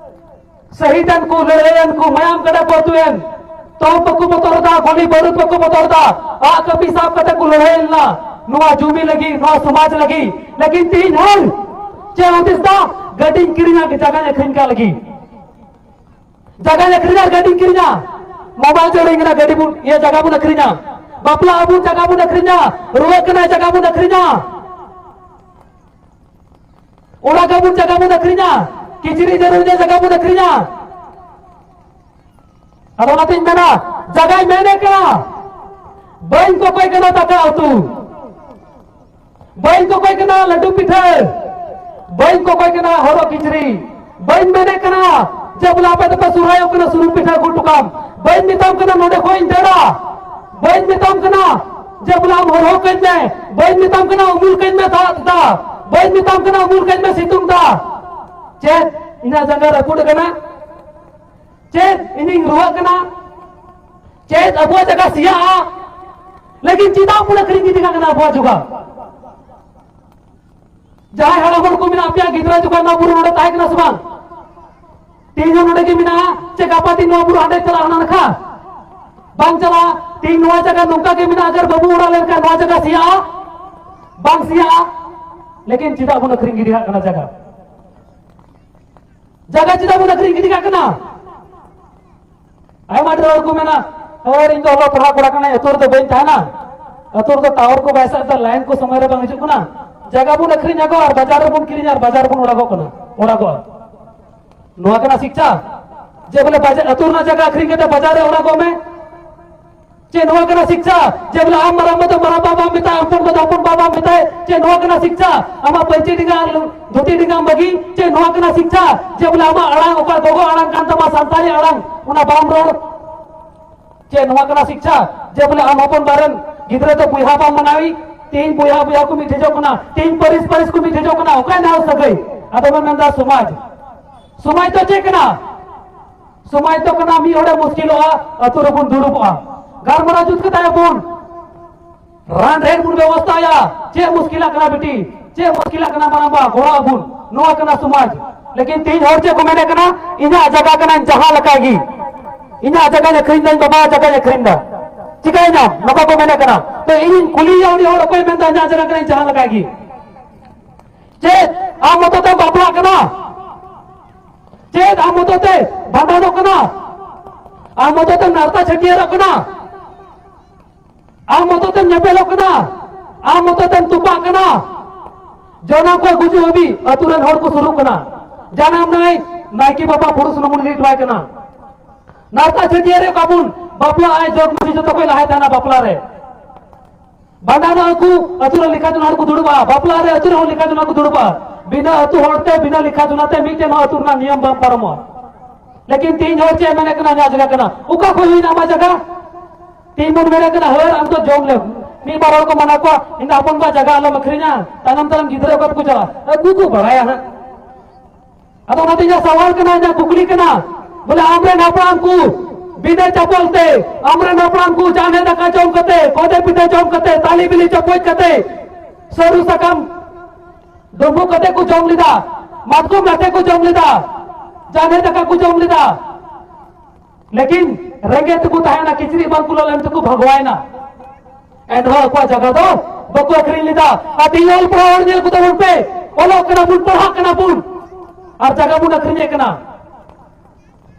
ᱥᱟᱹᱦᱤᱫ ᱮᱱ ᱠᱚ, ᱞᱟᱹᱲᱦᱟᱹᱭ ᱮᱱ ᱠᱚ, ᱢᱟᱭᱟᱢ ᱜᱟᱰᱟ ᱠᱚ ᱟᱹᱛᱩ ᱮᱱ, ᱛᱚᱯ ᱵᱟᱠᱚ ᱵᱚᱛᱚᱨ ᱮᱫᱟ, ᱜᱚᱞᱤ ᱵᱟᱹᱨᱩᱫ ᱵᱟᱠᱚ ᱵᱚᱛᱚᱨ ᱮᱫᱟ, ᱟᱜ ᱠᱟᱹᱯᱤ ᱥᱟᱵ ᱠᱟᱛᱮ ᱠᱚ ᱞᱟᱹᱲᱦᱟᱹᱭ ᱞᱮᱱᱟ ᱱᱚᱣᱟ ᱡᱩᱢᱤ ᱞᱟᱹᱜᱤᱫ, ᱱᱚᱣᱟ ᱥᱚᱢᱟᱡᱽ ᱞᱟᱹᱜᱤᱫ᱾ ᱞᱮᱠᱤᱱ ᱛᱮᱦᱮᱧ ᱦᱚᱲ ᱪᱮᱫ ᱦᱩᱫᱤᱥ ᱫᱟ? ᱜᱟᱹᱰᱤᱧ ᱠᱤᱨᱤᱧᱟ, ᱡᱟᱭᱜᱟᱧ ᱟᱹᱠᱷᱨᱤᱧ ᱠᱟᱜ ᱞᱟᱹᱜᱤᱫ᱾ ᱡᱟᱭᱜᱟᱧ ᱟᱹᱠᱷᱨᱤᱧᱟ ᱟᱨ ᱜᱟᱹᱰᱤᱧ ᱠᱤᱨᱤᱧᱟ᱾ ᱢᱳᱵᱟᱭᱤᱞ ᱪᱟᱹᱞᱩᱭ ᱠᱟᱱᱟ, ᱜᱟᱹᱰᱤ ᱵᱚᱱ, ᱤᱭᱟᱹ, ᱡᱟᱭᱜᱟ ᱵᱚᱱ ᱟᱹᱠᱷᱨᱤᱧᱟ᱾ ᱵᱟᱯᱞᱟ ᱟᱵᱚᱱ, ᱡᱟᱭᱜᱟ ᱵᱚᱱ ᱟᱹᱠᱷᱨᱤᱧᱟ᱾ ᱨᱩᱣᱟᱹᱜ ᱠᱟᱱᱟᱭ, ᱡᱟᱭᱜᱟ ᱵᱚᱱ ᱟᱹᱠᱷᱨᱤᱧᱟ᱾ ᱚᱲᱟᱜ ᱟᱵᱚᱱ, ᱡᱟᱭᱜᱟ ᱵᱚᱱ ᱟᱹᱠᱷᱨᱤᱧᱟ᱾ ᱠᱤᱪᱨᱤᱡ ᱡᱟᱹᱨᱩᱲ ᱨᱮ, ᱡᱟᱭᱜᱟ ᱵᱚᱱ ᱟᱹᱠᱷᱨᱤᱧᱟ᱾ ᱟᱫᱚ ᱚᱱᱟᱛᱤᱧ ᱢᱮᱱᱟ, ᱡᱟᱭᱜᱟᱧ ᱢᱮᱱᱮᱫ ᱠᱟᱱᱟ, ᱵᱟᱹᱧ ᱠᱚᱠᱚᱭ ᱠᱟᱱᱟ ᱫᱟᱠᱟ ᱩᱛᱩ, ᱵᱟᱹᱧ ᱠᱚᱠᱚᱭ ᱠᱟᱱᱟ ᱞᱟᱹᱰᱩ ᱯᱤᱴᱷᱟᱹ, ᱵᱟᱹᱧ ᱠᱚᱠᱚᱭ ᱠᱟᱱᱟ ᱦᱚᱨᱚᱜ ᱠᱤᱪᱨᱤᱡ, ᱵᱟᱹᱧ ᱢᱮᱱᱮᱫ ᱠᱟᱱᱟ ᱡᱮ ᱵᱚᱞᱮ ᱟᱯᱮ ᱫᱚᱯᱮ ᱥᱚᱨᱦᱟᱭᱚᱜ ᱠᱟᱱᱟ, ᱥᱩᱱᱩᱢ ᱯᱤᱴᱷᱟᱹ ᱟᱹᱜᱩ ᱦᱚᱴᱚ ᱠᱟᱢ, ᱵᱟᱹᱧ ᱢᱮᱛᱟᱢ ᱠᱟᱱᱟ ᱱᱚᱰᱮ ᱠᱷᱚᱱ ᱤᱧ ᱫᱟᱹᱲᱟ, ᱵᱟᱹᱧ ᱢᱮᱛᱟᱢ ᱠᱟᱱᱟ ᱡᱮ ᱵᱚᱞᱮ ᱟᱢ ᱦᱚᱨᱦᱚ ᱠᱟᱹᱧ ᱢᱮ, ᱵᱟᱹᱧ ᱢᱮᱛᱟᱢ ᱠᱟᱱᱟ ᱩᱢᱩᱞ ᱠᱟᱹᱧ ᱢᱮ ᱫᱟᱜ ᱫᱟ, ᱵᱟᱹᱧ ᱢᱮᱛᱟᱢ ᱠᱟᱱᱟ ᱩᱢᱩᱞ ᱠᱟᱹᱧ ᱢᱮ ᱥᱤᱛᱩᱝ ᱫᱟ᱾ ᱪᱮᱫ ᱤᱧᱟᱹᱜ ᱡᱟᱸᱜᱟ ᱨᱟᱹᱯᱩᱫ ᱟᱠᱟᱱᱟ? ᱪᱮᱫ ᱤᱧᱤᱧ ᱨᱩᱣᱟᱹᱜ ᱠᱟᱱᱟ? ᱪᱮᱫ ᱟᱵᱚᱣᱟᱜ ᱡᱟᱭᱜᱟ ᱥᱮᱭᱟᱜᱼᱟ? ᱞᱮᱠᱤᱱ ᱪᱮᱫᱟᱜ ᱵᱚᱱ ᱟᱹᱠᱷᱨᱤᱧ ᱜᱤᱰᱤ ᱠᱟᱜ ᱠᱟᱱᱟ ᱟᱵᱚᱣᱟᱜ ᱡᱟᱭᱜᱟ? ᱡᱟᱦᱟᱸᱭ ᱦᱟᱲᱟᱢ ᱦᱚᱲ ᱠᱚ ᱢᱮᱱᱟᱜ ᱯᱮᱭᱟ, ᱜᱤᱫᱽᱨᱟᱹ ᱡᱚᱠᱷᱚᱱ ᱱᱚᱣᱟ ᱵᱩᱨᱩ ᱱᱚᱰᱮ ᱛᱟᱦᱮᱸ ᱠᱟᱱᱟ ᱥᱮ ᱵᱟᱝ? ᱛᱮᱦᱮᱧ ᱦᱚᱸ ᱱᱚᱰᱮ ᱜᱮ ᱢᱮᱱᱟᱜᱼᱟ, ᱪᱮ ᱜᱟᱯᱟ ᱫᱤᱱ ᱱᱚᱣᱟ ᱵᱩᱨᱩ ᱦᱟᱸᱰᱮ ᱪᱟᱞᱟᱜᱼᱟ, ᱦᱟᱱᱟ ᱱᱟᱠᱷᱟ? ᱵᱟᱝ ᱪᱟᱞᱟᱜᱼᱟ᱾ ᱛᱮᱦᱮᱧ ᱱᱚᱣᱟ ᱡᱟᱭᱜᱟ ᱱᱚᱝᱠᱟ ᱜᱮ ᱢᱮᱱᱟᱜᱼᱟ, ᱟᱜᱟᱨ ᱵᱟᱵᱚ ᱚᱲᱟᱜ ᱞᱮᱱᱠᱷᱟᱱ ᱱᱚᱣᱟ ᱡᱟᱭᱜᱟ ᱥᱮᱭᱟᱜᱼᱟ? ᱵᱟᱝ ᱥᱮᱭᱟᱜᱼᱟ᱾ ᱞᱮᱠᱤᱱ ᱪᱮᱫᱟᱜ ᱵᱚᱱ ᱟᱹᱠᱷᱨᱤᱧ ᱜᱤᱰᱤ ᱠᱟᱜ ᱠᱟᱱᱟ ᱡᱟᱭᱜᱟ? ᱡᱟᱭᱜᱟ ᱪᱮᱫᱟᱜ ᱵᱚᱱ ᱟᱹᱠᱷᱨᱤᱧ ᱜᱤᱰᱤ ᱠᱟᱜ ᱠᱟᱱᱟ? ᱟᱭᱢᱟ ᱰᱷᱮᱨ ᱦᱚᱲ ᱠᱚ ᱢᱮᱱᱟ, "ᱦᱳᱭ, ᱤᱧ ᱫᱚ ᱚᱞᱚᱜ ᱯᱟᱲᱦᱟᱜ ᱠᱚᱲᱟ ᱠᱟᱱᱟᱧ, ᱟᱹᱛᱩ ᱨᱮᱫᱚ ᱵᱟᱹᱧ ᱛᱟᱦᱮᱱᱟ, ᱟᱹᱛᱩ ᱨᱮᱫᱚ ᱴᱟᱣᱟᱨ ᱠᱚ ᱵᱟᱭ ᱥᱟᱵ ᱮᱫᱟ, ᱞᱟᱭᱤᱱ ᱠᱚ ᱥᱚᱢᱚᱭ ᱨᱮ ᱵᱟᱝ ᱦᱤᱡᱩᱜ ᱠᱟᱱᱟ, ᱡᱟᱭᱜᱟ ᱵᱚᱱ ᱟᱹᱠᱷᱨᱤᱧ ᱟᱠᱚ ᱟᱨ ᱵᱟᱡᱟᱨ ᱨᱮᱵᱚᱱ ᱠᱤᱨᱤᱧᱟ ᱟᱨ ᱵᱟᱡᱟᱨ ᱨᱮᱵᱚᱱ ᱚᱲᱟᱜᱚᱜ ᱠᱟᱱᱟ, ᱚᱲᱟᱜᱚᱜᱼᱟ᱾" ᱱᱚᱣᱟ ᱠᱟᱱᱟ ᱥᱤᱠᱪᱷᱟ? ᱡᱮ ᱵᱚᱞᱮ ᱵᱟᱡᱟᱨ, ᱟᱹᱛᱩ ᱨᱮᱱᱟᱜ ᱡᱟᱭᱜᱟ ᱟᱹᱠᱷᱨᱤᱧ ᱠᱟᱛᱮ ᱵᱟᱡᱟᱨ ᱨᱮ ᱚᱲᱟᱜᱚᱜ ᱢᱮ? ᱪᱮᱫ ᱱᱚᱣᱟ ᱠᱟᱱᱟ ᱥᱤᱠᱪᱷᱟ? ᱡᱮ ᱵᱚᱞᱮ ᱟᱢ ᱢᱟᱨᱟᱝᱵᱟ ᱫᱚ ᱢᱟᱨᱟᱝᱵᱟ ᱵᱟᱢ ᱢᱮᱛᱟᱭ, ᱦᱚᱯᱚᱱᱵᱟ ᱫᱚ ᱦᱚᱯᱚᱱᱵᱟ ᱵᱟᱢ ᱢᱮᱛᱟᱭ, ᱪᱮᱫ ᱱᱚᱣᱟ ᱠᱟᱱᱟ ᱥᱤᱠᱪᱷᱟ? ᱟᱢᱟᱜ ᱯᱟᱹᱧᱪᱤ ᱰᱮᱸᱜᱟ ᱟᱨ ᱫᱷᱩᱛᱤ ᱰᱮᱸᱜᱟᱢ ᱵᱟᱹᱜᱤ, ᱪᱮᱫ ᱱᱚᱣᱟ ᱠᱟᱱᱟ ᱥᱤᱠᱪᱷᱟ? ᱡᱮ ᱵᱚᱞᱮ ᱟᱢᱟᱜ ᱟᱲᱟᱝ, ᱚᱠᱟ ᱜᱚᱜᱚ ᱟᱲᱟᱝ ᱠᱟᱱ ᱛᱟᱢᱟ, ᱥᱟᱱᱛᱟᱲᱤ ᱟᱲᱟᱝ, ᱚᱱᱟ ᱵᱟᱢ ᱨᱚᱲ? ᱪᱮᱫ ᱱᱚᱣᱟ ᱠᱟᱱᱟ ᱥᱤᱠᱪᱷᱟ? ᱡᱮ ᱵᱚᱞᱮ ᱟᱢ ᱦᱚᱯᱚᱱ ᱵᱟ ᱨᱮᱱ ᱜᱤᱫᱽᱨᱟᱹ ᱫᱚ ᱵᱚᱭᱦᱟ ᱵᱟᱢ ᱢᱟᱱᱟᱣᱤ, ᱛᱮᱦᱮᱧ ᱵᱚᱭᱦᱟ ᱵᱚᱭᱦᱟ ᱠᱚ ᱢᱤᱫ ᱴᱷᱮᱡᱚᱜ ᱠᱟᱱᱟ, ᱛᱮᱦᱮᱧ ᱯᱟᱹᱨᱤᱥ ᱯᱟᱹᱨᱤᱥ ᱠᱚ ᱢᱤᱫ ᱴᱷᱮᱡᱚᱜ ᱠᱟᱱᱟ, ᱚᱠᱟᱭ ᱱᱟ ᱥᱟᱹᱜᱟᱹᱭ? ᱟᱫᱚ ᱵᱚᱱ ᱢᱮᱱᱫᱟ ᱥᱚᱢᱟᱡᱽ᱾ ᱥᱚᱢᱟᱡᱽ ᱫᱚ ᱪᱮᱫ ᱠᱟᱱᱟ? ᱥᱚᱢᱟᱡᱽ ᱫᱚ ᱠᱟᱱᱟ ᱢᱤᱫ ᱦᱚᱲᱮ ᱢᱩᱥᱠᱤᱞᱚᱜᱼᱟ, ᱟᱹᱛᱩ ᱨᱮᱵᱚᱱ ᱫᱩᱲᱩᱵᱚᱜᱼᱟ, ᱜᱟᱞᱢᱟᱨᱟᱣ ᱡᱩᱛ ᱠᱟᱛᱮ ᱵᱚᱱ ᱨᱟᱱ ᱨᱮᱦᱮᱫ ᱵᱚᱱ ᱵᱮᱵᱚᱥᱛᱷᱟᱭᱟ᱾ ᱪᱮᱫ ᱢᱩᱥᱠᱤᱞᱟᱜ ᱠᱟᱱᱟ ᱵᱤᱴᱤ? ᱪᱮᱫ ᱢᱩᱥᱠᱤᱞᱟᱜ ᱠᱟᱱᱟ ᱢᱟᱨᱟᱝᱵᱟ? ᱜᱚᱲᱚ ᱟᱵᱚᱱ᱾ ᱱᱚᱣᱟ ᱠᱟᱱᱟ ᱥᱚᱢᱟᱡᱽ᱾ ᱞᱮᱠᱤᱱ ᱛᱮᱦᱮᱧ ᱦᱚᱲ ᱪᱮᱫ ᱠᱚ ᱢᱮᱱᱮᱫ ᱠᱟᱱᱟ? ᱤᱧᱟᱹᱜ ᱡᱟᱭᱜᱟ ᱠᱟᱱᱟᱧ ᱡᱟᱦᱟᱸ ᱞᱮᱠᱟ ᱜᱮ, ᱤᱧᱟᱹᱜ ᱡᱟᱭᱜᱟᱧ ᱟᱹᱠᱷᱨᱤᱧ ᱫᱟᱹᱧ, ᱵᱟᱵᱟ ᱡᱟᱭᱜᱟᱧ ᱟᱹᱠᱷᱨᱤᱧ ᱫᱟ, ᱪᱤᱠᱟᱹᱭᱮᱱᱟ? ᱱᱚᱝᱠᱟ ᱠᱚ ᱢᱮᱱᱮᱫ ᱠᱟᱱᱟ᱾ ᱛᱚ ᱤᱧᱤᱧ ᱠᱩᱞᱤᱭᱮᱭᱟ ᱩᱱᱤ ᱦᱚᱲ, ᱚᱠᱚᱭ ᱢᱮᱱᱫᱟ ᱤᱧᱟᱹᱜ ᱡᱟᱭᱜᱟ ᱠᱟᱱᱟᱧ ᱡᱟᱦᱟᱸ ᱞᱮᱠᱟ ᱜᱮ? ᱪᱮᱫ ᱟᱢ ᱢᱚᱛᱚ ᱛᱮᱢ ᱵᱟᱯᱞᱟᱜ ᱠᱟᱱᱟ? ᱪᱮᱫ ᱟᱢ ᱢᱚᱛᱚ ᱛᱮ ᱵᱷᱟᱸᱰᱟᱱᱚᱜ ᱠᱟᱱᱟ? ᱟᱢ ᱢᱚᱛᱚ ᱛᱮᱢ ᱱᱟᱨᱛᱟ ᱪᱷᱟᱹᱴᱭᱟᱹᱨᱚᱜ ᱠᱟᱱᱟ? ᱟᱢ ᱢᱚᱛᱚ ᱛᱮᱢ ᱧᱮᱯᱮᱞᱚᱜ ᱠᱟᱱᱟ? ᱟᱢ ᱢᱚᱛᱚ ᱛᱮᱢ ᱛᱚᱯᱟᱜ ᱠᱟᱱᱟ? ᱡᱚᱱᱚᱢ ᱠᱷᱚᱱ ᱜᱩᱡᱩᱜ ᱦᱟᱹᱵᱤᱡ ᱟᱹᱛᱩ ᱨᱮᱱ ᱦᱚᱲ ᱠᱚ ᱥᱩᱨᱩᱜ ᱠᱟᱱᱟ᱾ ᱡᱟᱱᱟᱢ ᱱᱟᱭ, ᱱᱟᱭᱠᱮ ᱵᱟᱵᱟ ᱯᱷᱩᱲᱩᱜ ᱥᱩᱱᱩᱢ ᱵᱚᱱ ᱤᱫᱤ ᱦᱚᱴᱚᱣᱟᱭ ᱠᱟᱱᱟ᱾ ᱱᱟᱨᱛᱟ ᱪᱷᱟᱹᱴᱭᱟᱹᱨ ᱨᱮ ᱵᱟᱵᱚᱱ ᱵᱟᱯᱞᱟᱜᱼᱟ, ᱡᱚᱜᱽ ᱢᱟᱹᱡᱷᱤ ᱡᱚᱛᱚ ᱠᱷᱚᱱ ᱞᱟᱦᱟᱭ ᱛᱟᱦᱮᱱᱟ ᱵᱟᱯᱞᱟ ᱨᱮ᱾ ᱵᱷᱟᱸᱰᱟᱱᱚᱜ ᱟᱠᱚ, ᱟᱹᱛᱩ ᱨᱮ ᱞᱮᱠᱷᱟ ᱡᱚᱱᱟ ᱦᱚᱲ ᱠᱚ ᱫᱩᱲᱩᱵᱼᱟ, ᱵᱟᱯᱞᱟ ᱨᱮ ᱟᱹᱛᱩ ᱨᱮᱦᱚᱸ ᱞᱮᱠᱷᱟ ᱡᱚᱱᱟ ᱠᱚ ᱫᱩᱲᱩᱵᱼᱟ᱾ ᱵᱤᱱᱟᱹ ᱟᱹᱛᱩ ᱦᱚᱲ ᱛᱮ, ᱵᱤᱱᱟᱹ ᱞᱮᱠᱷᱟ ᱡᱚᱱᱟ ᱛᱮ ᱢᱤᱫᱴᱮᱱ ᱦᱚᱸ ᱟᱹᱛᱩ ᱨᱮᱱᱟᱜ ᱱᱤᱭᱚᱢ ᱵᱟᱝ ᱯᱟᱨᱚᱢᱚᱜᱼᱟ᱾ ᱞᱮᱠᱤᱱ ᱛᱮᱦᱮᱧ ᱦᱚᱲ ᱪᱮᱫ ᱮ ᱢᱮᱱᱮᱫ ᱠᱟᱱᱟ, ᱤᱧᱟᱹᱜ ᱡᱟᱭᱜᱟ ᱠᱟᱱᱟ, ᱚᱠᱟ ᱠᱷᱚᱱ ᱦᱩᱭᱱᱟ ᱟᱢᱟᱜ ᱡᱟᱭᱜᱟ? ᱛᱮᱦᱮᱧ ᱵᱚᱱ ᱢᱮᱱᱮᱫ ᱠᱟᱱᱟ, ᱦᱟᱹᱨ, ᱟᱢ ᱫᱚ ᱡᱚᱢ ᱞᱮᱢ᱾ ᱢᱤᱫ ᱵᱟᱨ ᱦᱚᱲ ᱠᱚ ᱢᱟᱱᱟ ᱠᱚᱣᱟ, ᱤᱧ ᱫᱚ ᱟᱯᱚᱱ ᱵᱟ ᱡᱟᱭᱜᱟ ᱟᱞᱚᱢ ᱟᱹᱠᱷᱨᱤᱧᱟ, ᱛᱟᱭᱱᱚᱢ ᱫᱟᱨᱟᱢ ᱜᱤᱫᱽᱨᱟᱹ ᱚᱠᱟ ᱛᱮᱠᱚ ᱪᱟᱞᱟᱜᱼᱟ? ᱟᱹᱠᱩ ᱠᱚ ᱵᱟᱲᱟᱭᱟ ᱦᱟᱸᱜ᱾ ᱟᱫᱚ ᱚᱱᱟᱛᱮ ᱤᱧᱟᱹᱜ ᱥᱟᱣᱟᱞ ᱠᱟᱱᱟ, ᱤᱧᱟᱹᱜ ᱠᱩᱠᱞᱤ ᱠᱟᱱᱟ, ᱵᱚᱞᱮ ᱟᱢᱨᱮᱱ ᱦᱟᱯᱲᱟᱢ ᱠᱚ ᱵᱤᱱᱟᱹ ᱪᱟᱯᱚᱞ ᱛᱮ, ᱟᱢᱨᱮᱱ ᱦᱟᱯᱲᱟᱢ ᱠᱚ ᱡᱟᱱᱦᱮ ᱫᱟᱠᱟ ᱡᱚᱢ ᱠᱟᱛᱮ, ᱠᱚᱫᱮ ᱯᱤᱴᱷᱟᱹ ᱡᱚᱢ ᱠᱟᱛᱮ, ᱛᱟᱞᱮ ᱵᱤᱞᱤ ᱪᱚᱯᱚᱡ ᱠᱟᱛᱮ, ᱥᱟᱹᱨᱩ ᱥᱟᱠᱟᱢ ᱰᱩᱸᱵᱩᱜ ᱠᱟᱛᱮ ᱠᱚ ᱡᱚᱢ ᱞᱮᱫᱟ, ᱢᱟᱛᱠᱚᱢ ᱞᱟᱴᱷᱮ ᱠᱚ ᱡᱚᱢ ᱞᱮᱫᱟ, ᱡᱟᱱᱦᱮ ᱫᱟᱠᱟ ᱠᱚ ᱡᱚᱢ ᱞᱮᱫᱟ᱾ ᱞᱮᱠᱤᱱ ᱨᱮᱸᱜᱮᱡ ᱛᱮᱠᱚ ᱛᱟᱦᱮᱸᱱᱟ, ᱠᱤᱪᱨᱤᱡ ᱵᱟᱝ ᱠᱩᱞᱟᱹᱜ ᱞᱮᱱ ᱛᱮᱠᱚ ᱵᱷᱟᱜᱽᱣᱟᱭᱱᱟ᱾ ᱮᱱᱨᱮᱦᱚᱸ ᱟᱠᱚᱣᱟᱜ ᱡᱟᱭᱜᱟ ᱫᱚ ᱵᱟᱠᱚ ᱟᱹᱠᱷᱨᱤᱧ ᱞᱮᱫᱟ᱾ ᱟᱨ ᱛᱮᱦᱮᱧ ᱚᱞ ᱯᱟᱲᱦᱟᱣ ᱦᱚᱲ ᱧᱮᱞ ᱠᱚ ᱛᱟᱵᱚᱱ ᱯᱮ, ᱚᱞᱚᱜ ᱠᱟᱱᱟ ᱵᱚᱱ, ᱯᱟᱲᱦᱟᱜ ᱠᱟᱱᱟ ᱵᱚᱱ, ᱟᱨ ᱡᱟᱭᱜᱟ ᱵᱚᱱ ᱟᱹᱠᱷᱨᱤᱧᱮᱫ ᱠᱟᱱᱟ᱾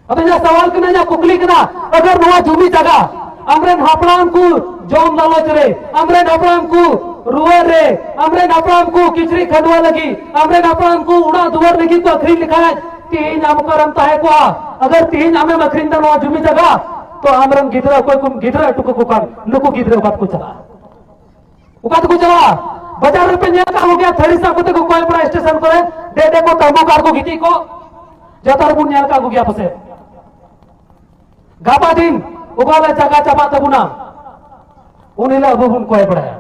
ᱟᱫᱚ ᱤᱧᱟᱹᱜ ᱥᱟᱣᱟᱞ ᱠᱟᱱᱟ, ᱤᱧᱟᱹᱜ ᱠᱩᱠᱞᱤ ᱠᱟᱱᱟ, ᱟᱜᱟᱨ ᱱᱚᱣᱟ ᱡᱩᱢᱤ ᱡᱟᱭᱜᱟ ᱟᱢᱨᱮᱱ ᱦᱟᱯᱲᱟᱢ ᱠᱚ ᱡᱚᱢ ᱞᱟᱞᱚᱪ ᱨᱮ, ᱟᱢᱨᱮᱱ ᱦᱟᱯᱲᱟᱢ ᱠᱚ ᱨᱩᱣᱟᱹ ᱨᱮ, ᱟᱢᱨᱮᱱ ᱦᱟᱯᱲᱟᱢ ᱠᱚ ᱠᱤᱪᱨᱤᱡ ᱠᱷᱟᱹᱰᱣᱟᱹ ᱞᱟᱹᱜᱤᱫ, ᱟᱢᱨᱮᱱ ᱦᱟᱯᱲᱟᱢ ᱠᱚ ᱚᱲᱟᱜ ᱫᱩᱣᱟᱹᱨ ᱞᱟᱹᱜᱤᱫ ᱠᱚ ᱟᱹᱠᱷᱨᱤᱧ ᱞᱮᱠᱷᱟᱡ, ᱛᱮᱦᱮᱧ ᱟᱢ ᱚᱠᱟᱨᱮᱢ ᱛᱟᱦᱮᱸ ᱠᱚᱜᱼᱟ? ᱟᱜᱟᱨ ᱛᱮᱦᱮᱧ ᱟᱢᱮᱢ ᱟᱹᱠᱷᱨᱤᱧ ᱫᱟ ᱱᱚᱣᱟ ᱡᱩᱢᱤ ᱡᱟᱭᱜᱟ, ᱛᱚ ᱟᱢᱨᱮᱱ ᱜᱤᱫᱽᱨᱟᱹ ᱚᱠᱚᱭ ᱠᱚᱢ ᱜᱤᱫᱽᱨᱟᱹ ᱦᱚᱴᱚ ᱠᱟᱠᱚ ᱠᱟᱱ, ᱱᱩᱠᱩ ᱜᱤᱫᱽᱨᱟᱹ ᱚᱠᱟ ᱛᱮᱠᱚ ᱪᱟᱞᱟᱜᱼᱟ? ᱚᱠᱟ ᱛᱮᱠᱚ ᱪᱟᱞᱟᱜᱼᱟ? ᱵᱟᱡᱟᱨ ᱨᱮᱯᱮ ᱧᱮᱞ ᱟᱠᱟᱫ ᱠᱚᱜᱮᱭᱟ, ᱛᱷᱟᱹᱨᱤ ᱥᱟᱵ ᱠᱟᱛᱮ ᱠᱚ ᱠᱚᱭ ᱵᱟᱲᱟᱭᱟ ᱥᱴᱮᱥᱚᱱ ᱠᱚᱨᱮ, ᱰᱮ ᱰᱮ ᱠᱚ ᱛᱟᱸᱵᱩ ᱠᱟᱨ ᱠᱚ ᱜᱤᱛᱤᱡ ᱠᱚᱜ, ᱡᱚᱛᱚ ᱦᱚᱲ ᱵᱚᱱ ᱧᱮᱞ ᱟᱠᱟᱫ ᱠᱚᱜᱮᱭᱟ ᱯᱟᱥᱮᱡ᱾ ᱜᱟᱯᱟ ᱫᱤᱱ ᱚᱠᱟ ᱦᱤᱞᱳᱜ ᱡᱟᱭᱜᱟ ᱪᱟᱵᱟᱜ ᱛᱟᱵᱚᱱᱟ, ᱩᱱ ᱦᱤᱞᱳᱜ ᱟᱵᱚ ᱵᱚᱱ ᱠᱚᱭ ᱵᱟᱲᱟᱭᱟ᱾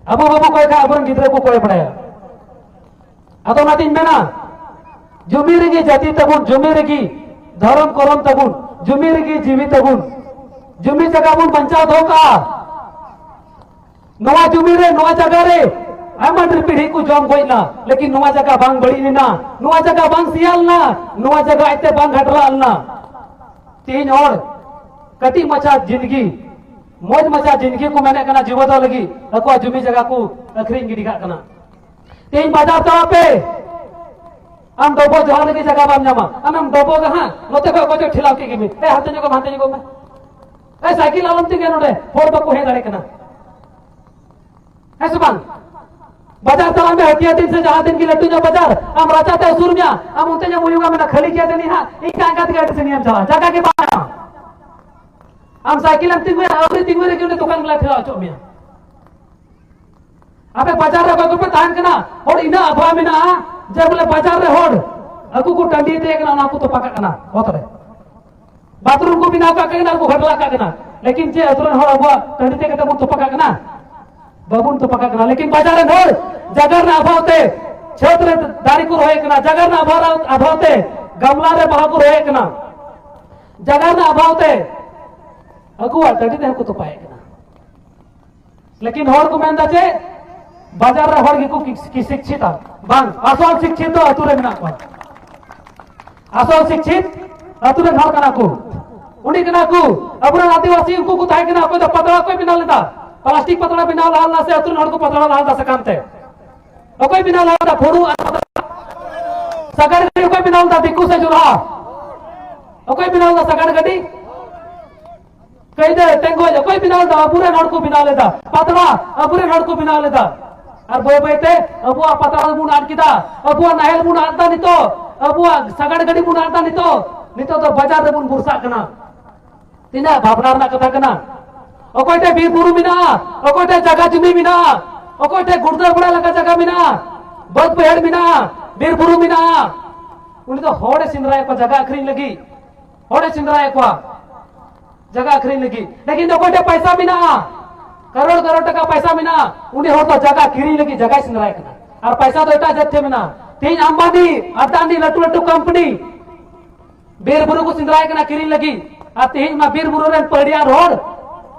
ᱟᱵᱚ ᱵᱟᱵᱚ ᱠᱚᱭ ᱠᱷᱟᱱ ᱟᱵᱚᱨᱮᱱ ᱜᱤᱫᱽᱨᱟᱹ ᱠᱚ ᱠᱚᱭ ᱵᱟᱲᱟᱭᱟ᱾ ᱟᱫᱚ ᱚᱱᱟᱛᱤᱧ ᱢᱮᱱᱟ, ᱡᱩᱢᱤ ᱨᱮᱜᱮ ᱡᱟᱹᱛᱤ ᱛᱟᱵᱚᱱ, ᱡᱩᱢᱤ ᱨᱮᱜᱮ ᱫᱷᱚᱨᱚᱢ ᱠᱚᱨᱚᱢ ᱛᱟᱵᱚᱱ, ᱡᱩᱢᱤ ᱨᱮᱜᱮ ᱡᱤᱣᱤ ᱛᱟᱵᱚᱱ᱾ ᱡᱩᱢᱤ ᱡᱟᱭᱜᱟ ᱵᱚᱱ ᱵᱟᱧᱪᱟᱣ ᱫᱚᱦᱚ ᱠᱟᱜᱼᱟ᱾ ᱱᱚᱣᱟ ᱡᱩᱢᱤ ᱨᱮ, ᱱᱚᱣᱟ ᱡᱟᱭᱜᱟ ᱨᱮ ᱟᱭᱢᱟ ᱰᱷᱮᱨ ᱯᱤᱲᱦᱤ ᱠᱚ ᱡᱚᱢ ᱜᱚᱡ ᱮᱱᱟ, ᱞᱮᱠᱤᱱ ᱱᱚᱣᱟ ᱡᱟᱭᱜᱟ ᱵᱟᱝ ᱵᱟᱹᱲᱤᱡ ᱞᱮᱱᱟ, ᱱᱚᱣᱟ ᱡᱟᱭᱜᱟ ᱵᱟᱝ ᱥᱮᱭᱟ ᱞᱮᱱᱟ, ᱱᱚᱣᱟ ᱡᱟᱭᱜᱟ ᱟᱡᱛᱮ ᱵᱟᱝ ᱜᱷᱟᱴᱨᱟᱜ ᱞᱮᱱᱟ᱾ ᱛᱮᱦᱮᱧ ᱦᱚᱲ ᱠᱟᱹᱴᱤᱡ ᱢᱟᱪᱷᱟ ᱡᱤᱱᱫᱜᱤ, ᱢᱚᱡᱽ ᱢᱟᱪᱷᱟ ᱡᱤᱱᱫᱜᱤ ᱠᱚ ᱢᱮᱱᱮᱫ ᱠᱟᱱᱟ, ᱡᱤᱵᱚᱫᱚᱜ ᱞᱟᱹᱜᱤᱫ ᱟᱠᱚᱣᱟᱜ ᱡᱩᱢᱤ ᱡᱟᱭᱜᱟ ᱠᱚ ᱟᱹᱠᱷᱨᱤᱧ ᱜᱤᱰᱤ ᱠᱟᱜ ᱠᱟᱱᱟ᱾ ᱛᱮᱦᱮᱧ ᱵᱟᱡᱟᱨ ᱪᱟᱞᱟᱜ ᱯᱮ, ᱟᱢ ᱰᱚᱵᱚᱜ ᱡᱚᱦᱟᱨ ᱞᱟᱹᱜᱤᱫ ᱡᱟᱭᱜᱟ ᱵᱟᱢ ᱧᱟᱢᱟ, ᱟᱢᱮᱢ ᱰᱚᱵᱚᱜᱟ ᱦᱟᱸᱜ, ᱱᱚᱛᱮ ᱠᱷᱚᱱ ᱚᱠᱚᱭ ᱪᱚ ᱴᱷᱮᱞᱟᱣ ᱠᱮᱫ ᱜᱮ ᱢᱮ, "ᱮ, ᱦᱟᱱᱛᱮ ᱧᱚᱜᱚᱜ ᱢᱮ, ᱦᱟᱱᱛᱮ ᱧᱚᱜᱚᱜ ᱢᱮ, ᱮ, ᱥᱟᱭᱠᱮᱞ ᱟᱞᱚᱢ ᱛᱤᱸᱜᱩᱭᱟ ᱱᱚᱰᱮ, ᱦᱚᱲ ᱵᱟᱠᱚ ᱦᱮᱡ ᱫᱟᱲᱮᱭᱟᱜ ᱠᱟᱱᱟ", ᱦᱮᱸ ᱥᱮ ᱵᱟᱝ? ᱵᱟᱡᱟᱨ ᱪᱟᱞᱟᱜ ᱢᱮ, ᱦᱟᱹᱴᱤᱭᱟᱹ ᱫᱤᱱ ᱥᱮ ᱡᱟᱦᱟᱸ ᱫᱤᱱ ᱜᱮ ᱞᱟᱹᱴᱩ ᱧᱚᱜ ᱵᱟᱡᱟᱨ, ᱟᱢ ᱨᱟᱪᱟ ᱛᱮ ᱟᱹᱥᱩᱨ ᱢᱮᱭᱟ, ᱟᱢ ᱚᱱᱛᱮ ᱧᱚᱜ ᱦᱩᱭᱩᱜᱼᱟ, ᱢᱮᱱᱟ, "ᱠᱷᱟᱹᱞᱤ ᱜᱮᱭᱟ ᱡᱟᱹᱱᱤᱡ ᱦᱟᱸᱜ", ᱤᱱᱠᱟ ᱤᱱᱠᱟ ᱛᱮᱜᱮ ᱟᱹᱰᱤ ᱥᱟᱺᱜᱤᱧ ᱮᱢ ᱪᱟᱞᱟᱜᱼᱟ, ᱡᱟᱭᱜᱟ ᱜᱮ ᱵᱟᱝ ᱧᱟᱢᱟ᱾ ᱟᱢ ᱥᱟᱭᱠᱮᱞ ᱮᱢ ᱛᱤᱸᱜᱩᱭᱟ, ᱟᱹᱣᱨᱤ ᱛᱤᱸᱜᱩ ᱨᱮᱜᱮ ᱩᱱᱤ ᱫᱚᱠᱟᱱ ᱜᱮᱞᱟᱭ ᱴᱷᱮᱞᱟᱣ ᱦᱚᱪᱚᱜ ᱢᱮᱭᱟ᱾ ᱟᱯᱮ ᱵᱟᱡᱟᱨ ᱨᱮ ᱚᱠᱚᱭ ᱠᱚᱯᱮ ᱛᱟᱦᱮᱱ ᱠᱟᱱᱟ, ᱦᱚᱲ ᱤᱱᱟᱹᱜ ᱟᱵᱷᱟ ᱢᱮᱱᱟᱜᱼᱟ ᱡᱮ ᱵᱚᱞᱮ ᱵᱟᱡᱟᱨ ᱨᱮ ᱦᱚᱲ ᱟᱠᱚ ᱠᱚ ᱴᱟᱺᱰᱤ ᱛᱮ ᱠᱟᱱᱟ, ᱚᱱᱟ ᱠᱚ ᱛᱚᱯᱟ ᱠᱟᱜ ᱠᱟᱱᱟ ᱚᱛ ᱨᱮ᱾ ᱵᱟᱛᱷᱨᱩᱢ ᱠᱚ ᱵᱮᱱᱟᱣ ᱠᱟᱜ ᱠᱟᱱᱟ, ᱟᱨ ᱠᱚ ᱜᱷᱟᱴᱞᱟ ᱠᱟᱜ ᱠᱟᱱᱟ᱾ ᱞᱮᱠᱤᱱ ᱪᱮᱫ ᱟᱹᱛᱩ ᱨᱮᱱ ᱦᱚᱲ ᱟᱵᱚᱣᱟᱜ ᱴᱟᱺᱰᱤ ᱛᱮ ᱠᱟᱛᱮ ᱵᱚᱱ ᱛᱚᱯᱟ ᱠᱟᱜ ᱠᱟᱱᱟ? ᱵᱟᱵᱚᱱ ᱛᱚᱯᱟ ᱠᱟᱜ ᱠᱟᱱᱟ᱾ ᱞᱮᱠᱤᱱ ᱵᱟᱡᱟᱨ ᱨᱮᱱ ᱦᱚᱲ ᱡᱟᱭᱜᱟ ᱨᱮᱱᱟᱜ ᱚᱵᱷᱟᱵ ᱛᱮ ᱪᱷᱟᱹᱫ ᱨᱮ ᱫᱟᱨᱮ ᱠᱚ ᱨᱚᱦᱚᱭᱮᱫ ᱠᱟᱱᱟ, ᱡᱟᱭᱜᱟ ᱨᱮᱱᱟᱜ ᱚᱵᱷᱟᱵ, ᱚᱵᱷᱟᱵ ᱛᱮ ᱜᱟᱢᱞᱟ ᱨᱮ ᱵᱟᱦᱟ ᱠᱚ ᱨᱚᱦᱚᱭᱮᱫ ᱠᱟᱱᱟ, ᱡᱟᱭᱜᱟ ᱨᱮᱱᱟᱜ ᱚᱵᱷᱟᱵ ᱛᱮ ᱟᱠᱚᱣᱟᱜ ᱴᱟᱺᱰᱤ ᱛᱮᱦᱚᱸ ᱠᱚ ᱛᱚᱯᱟᱭᱮᱫ ᱠᱟᱱᱟ᱾ ᱞᱮᱠᱤᱱ ᱦᱚᱲ ᱠᱚ ᱢᱮᱱᱫᱟ ᱪᱮᱫ? ᱵᱟᱡᱟᱨ ᱨᱮ ᱦᱚᱲ ᱜᱮᱠᱚ ᱠᱤ-, ᱥᱤᱠᱥᱤᱛᱟ᱾ ᱵᱟᱝ, ᱟᱥᱚᱞ ᱥᱤᱠᱥᱤᱛ ᱫᱚ ᱟᱹᱛᱩ ᱨᱮ ᱢᱮᱱᱟᱜ ᱠᱚᱣᱟ᱾ ᱟᱥᱚᱞ ᱥᱤᱠᱥᱤᱛ ᱟᱹᱛᱩ ᱨᱮᱱ ᱦᱚᱲ ᱠᱟᱱᱟ ᱠᱚ᱾ ᱩᱱᱤ ᱠᱟᱱᱟ ᱠᱚ, ᱟᱵᱚᱨᱮᱱ ᱟᱹᱫᱤᱵᱟᱹᱥᱤ ᱩᱱᱠᱩ ᱠᱚ ᱛᱟᱦᱮᱸ ᱠᱟᱱᱟ, ᱚᱠᱚᱭ ᱫᱚ ᱯᱟᱛᱲᱟ ᱚᱠᱚᱭ ᱵᱮᱱᱟᱣ ᱞᱮᱫᱟ? ᱯᱞᱟᱥᱴᱤᱠ ᱯᱟᱛᱲᱟ ᱵᱮᱱᱟᱣ ᱞᱟᱦᱟ ᱞᱮᱱᱟ ᱥᱮ ᱟᱹᱛᱩ ᱨᱮᱱ ᱦᱚᱲ ᱠᱚ ᱯᱟᱛᱲᱟ ᱞᱟᱦᱟ ᱞᱮᱫᱟ ᱥᱟᱠᱟᱢ ᱛᱮ? ᱚᱠᱚᱭ ᱵᱮᱱᱟᱣ ᱞᱟᱦᱟ ᱞᱮᱫᱟ? ᱯᱷᱩᱲᱩᱜ ᱟᱨ ᱯᱟᱛᱲᱟ? ᱥᱟᱜᱟᱲ ᱜᱟᱹᱰᱤ ᱚᱠᱚᱭ ᱵᱮᱱᱟᱣ ᱞᱮᱫᱟ? ᱫᱤᱠᱩ ᱥᱮ ᱡᱚᱞᱦᱟ? ᱚᱠᱚᱭ ᱵᱮᱱᱟᱣ ᱞᱮᱫᱟ ᱥᱟᱜᱟᱲ ᱜᱟᱹᱰᱤ? ᱠᱟᱹᱭᱫᱟᱹ, ᱴᱮᱸᱜᱚᱡ ᱚᱠᱚᱭ ᱵᱮᱱᱟᱣ ᱞᱮᱫᱟ? ᱟᱵᱚᱨᱮᱱ ᱦᱚᱲ ᱠᱚ ᱵᱮᱱᱟᱣ ᱞᱮᱫᱟ᱾ ᱯᱟᱛᱲᱟ ᱟᱵᱚᱨᱮᱱ ᱦᱚᱲ ᱠᱚ ᱵᱮᱱᱟᱣ ᱞᱮᱫᱟ᱾ ᱟᱨ ᱵᱟᱹᱭ ᱵᱟᱹᱭ ᱛᱮ ᱟᱵᱚᱣᱟᱜ ᱯᱟᱛᱲᱟ ᱫᱚᱵᱚᱱ ᱟᱫ ᱠᱮᱫᱟ, ᱟᱵᱚᱣᱟᱜ ᱱᱟᱦᱮᱞ ᱵᱚᱱ ᱟᱫ ᱮᱫᱟ ᱱᱤᱛᱚᱜ, ᱟᱵᱚᱣᱟᱜ ᱥᱟᱜᱟᱲ ᱜᱟᱹᱰᱤ ᱵᱚᱱ ᱟᱫ ᱮᱫᱟ ᱱᱤᱛᱚᱜ᱾ ᱱᱤᱛᱚᱜ ᱫᱚ ᱵᱟᱡᱟᱨ ᱨᱮᱵᱚᱱ ᱵᱚᱨᱥᱟᱜ ᱠᱟᱱᱟ᱾ ᱛᱤᱱᱟᱹᱜ ᱵᱷᱟᱵᱽᱱᱟ ᱨᱮᱱᱟᱜ ᱠᱟᱛᱷᱟ ᱠᱟᱱᱟ᱾ ᱚᱠᱚᱭ ᱴᱷᱮᱱ ᱵᱤᱨ ᱵᱩᱨᱩ ᱢᱮᱱᱟᱜᱼᱟ, ᱚᱠᱚᱭ ᱴᱷᱮᱱ ᱡᱟᱭᱜᱟ ᱡᱩᱢᱤ ᱢᱮᱱᱟᱜᱼᱟ, ᱚᱠᱚᱭ ᱴᱷᱮᱱ ᱜᱩᱲᱫᱟᱹ ᱵᱟᱲᱟ ᱞᱮᱠᱟ ᱡᱟᱭᱜᱟ ᱢᱮᱱᱟᱜᱼᱟ, ᱵᱟᱹᱫ ᱵᱟᱹᱭᱦᱟᱹᱲ ᱢᱮᱱᱟᱜᱼᱟ, ᱵᱤᱨ ᱵᱩᱨᱩ ᱢᱮᱱᱟᱜᱼᱟ, ᱩᱱᱤ ᱫᱚ ᱦᱚᱲᱮ ᱥᱮᱸᱫᱽᱨᱟᱭᱮᱫ ᱠᱚᱣᱟ ᱡᱟᱭᱜᱟ ᱟᱹᱠᱷᱨᱤᱧ ᱞᱟᱹᱜᱤᱫ᱾ ᱦᱚᱲᱮ ᱥᱮᱸᱫᱽᱨᱟᱭᱮᱫ ᱠᱚᱣᱟ ᱡᱟᱭᱜᱟ ᱟᱹᱠᱷᱨᱤᱧ ᱞᱟᱹᱜᱤᱫ᱾ ᱞᱮᱠᱤᱱ ᱚᱠᱚᱭ ᱴᱷᱮᱱ ᱯᱟᱭᱥᱟ ᱢᱮᱱᱟᱜᱼᱟ, ᱠᱟᱨᱳᱲ ᱠᱟᱨᱳᱲ ᱴᱟᱠᱟ ᱯᱟᱭᱥᱟ ᱢᱮᱱᱟᱜᱼᱟ, ᱩᱱᱤ ᱦᱚᱲ ᱫᱚ ᱡᱟᱭᱜᱟ ᱠᱤᱨᱤᱧ ᱞᱟᱹᱜᱤᱫ ᱡᱟᱭᱜᱟᱭ ᱥᱮᱸᱫᱽᱨᱟᱭᱮᱫ ᱠᱟᱱᱟ᱾ ᱟᱨ ᱯᱟᱭᱥᱟ ᱫᱚ ᱮᱴᱟᱜ ᱡᱟᱹᱛ ᱴᱷᱮᱱ ᱢᱮᱱᱟᱜᱼᱟ᱾ ᱛᱮᱦᱮᱧ ᱟᱢᱵᱟᱱᱤ, ᱟᱫᱟᱱᱤ, ᱞᱟᱹᱴᱩ ᱞᱟᱹᱴᱩ ᱠᱳᱢᱯᱟᱱᱤ ᱵᱤᱨ ᱵᱩᱨᱩ ᱠᱚ ᱥᱮᱸᱫᱽᱨᱟᱭᱮᱫ ᱠᱟᱱᱟ ᱠᱤᱨᱤᱧ ᱞᱟᱹᱜᱤᱫ, ᱟᱨ ᱛᱮᱦᱮᱧ ᱢᱟ ᱵᱤᱨ ᱵᱩᱨᱩ ᱨᱮᱱ ᱯᱟᱹᱦᱲᱤᱭᱟᱱ ᱦᱚᱲ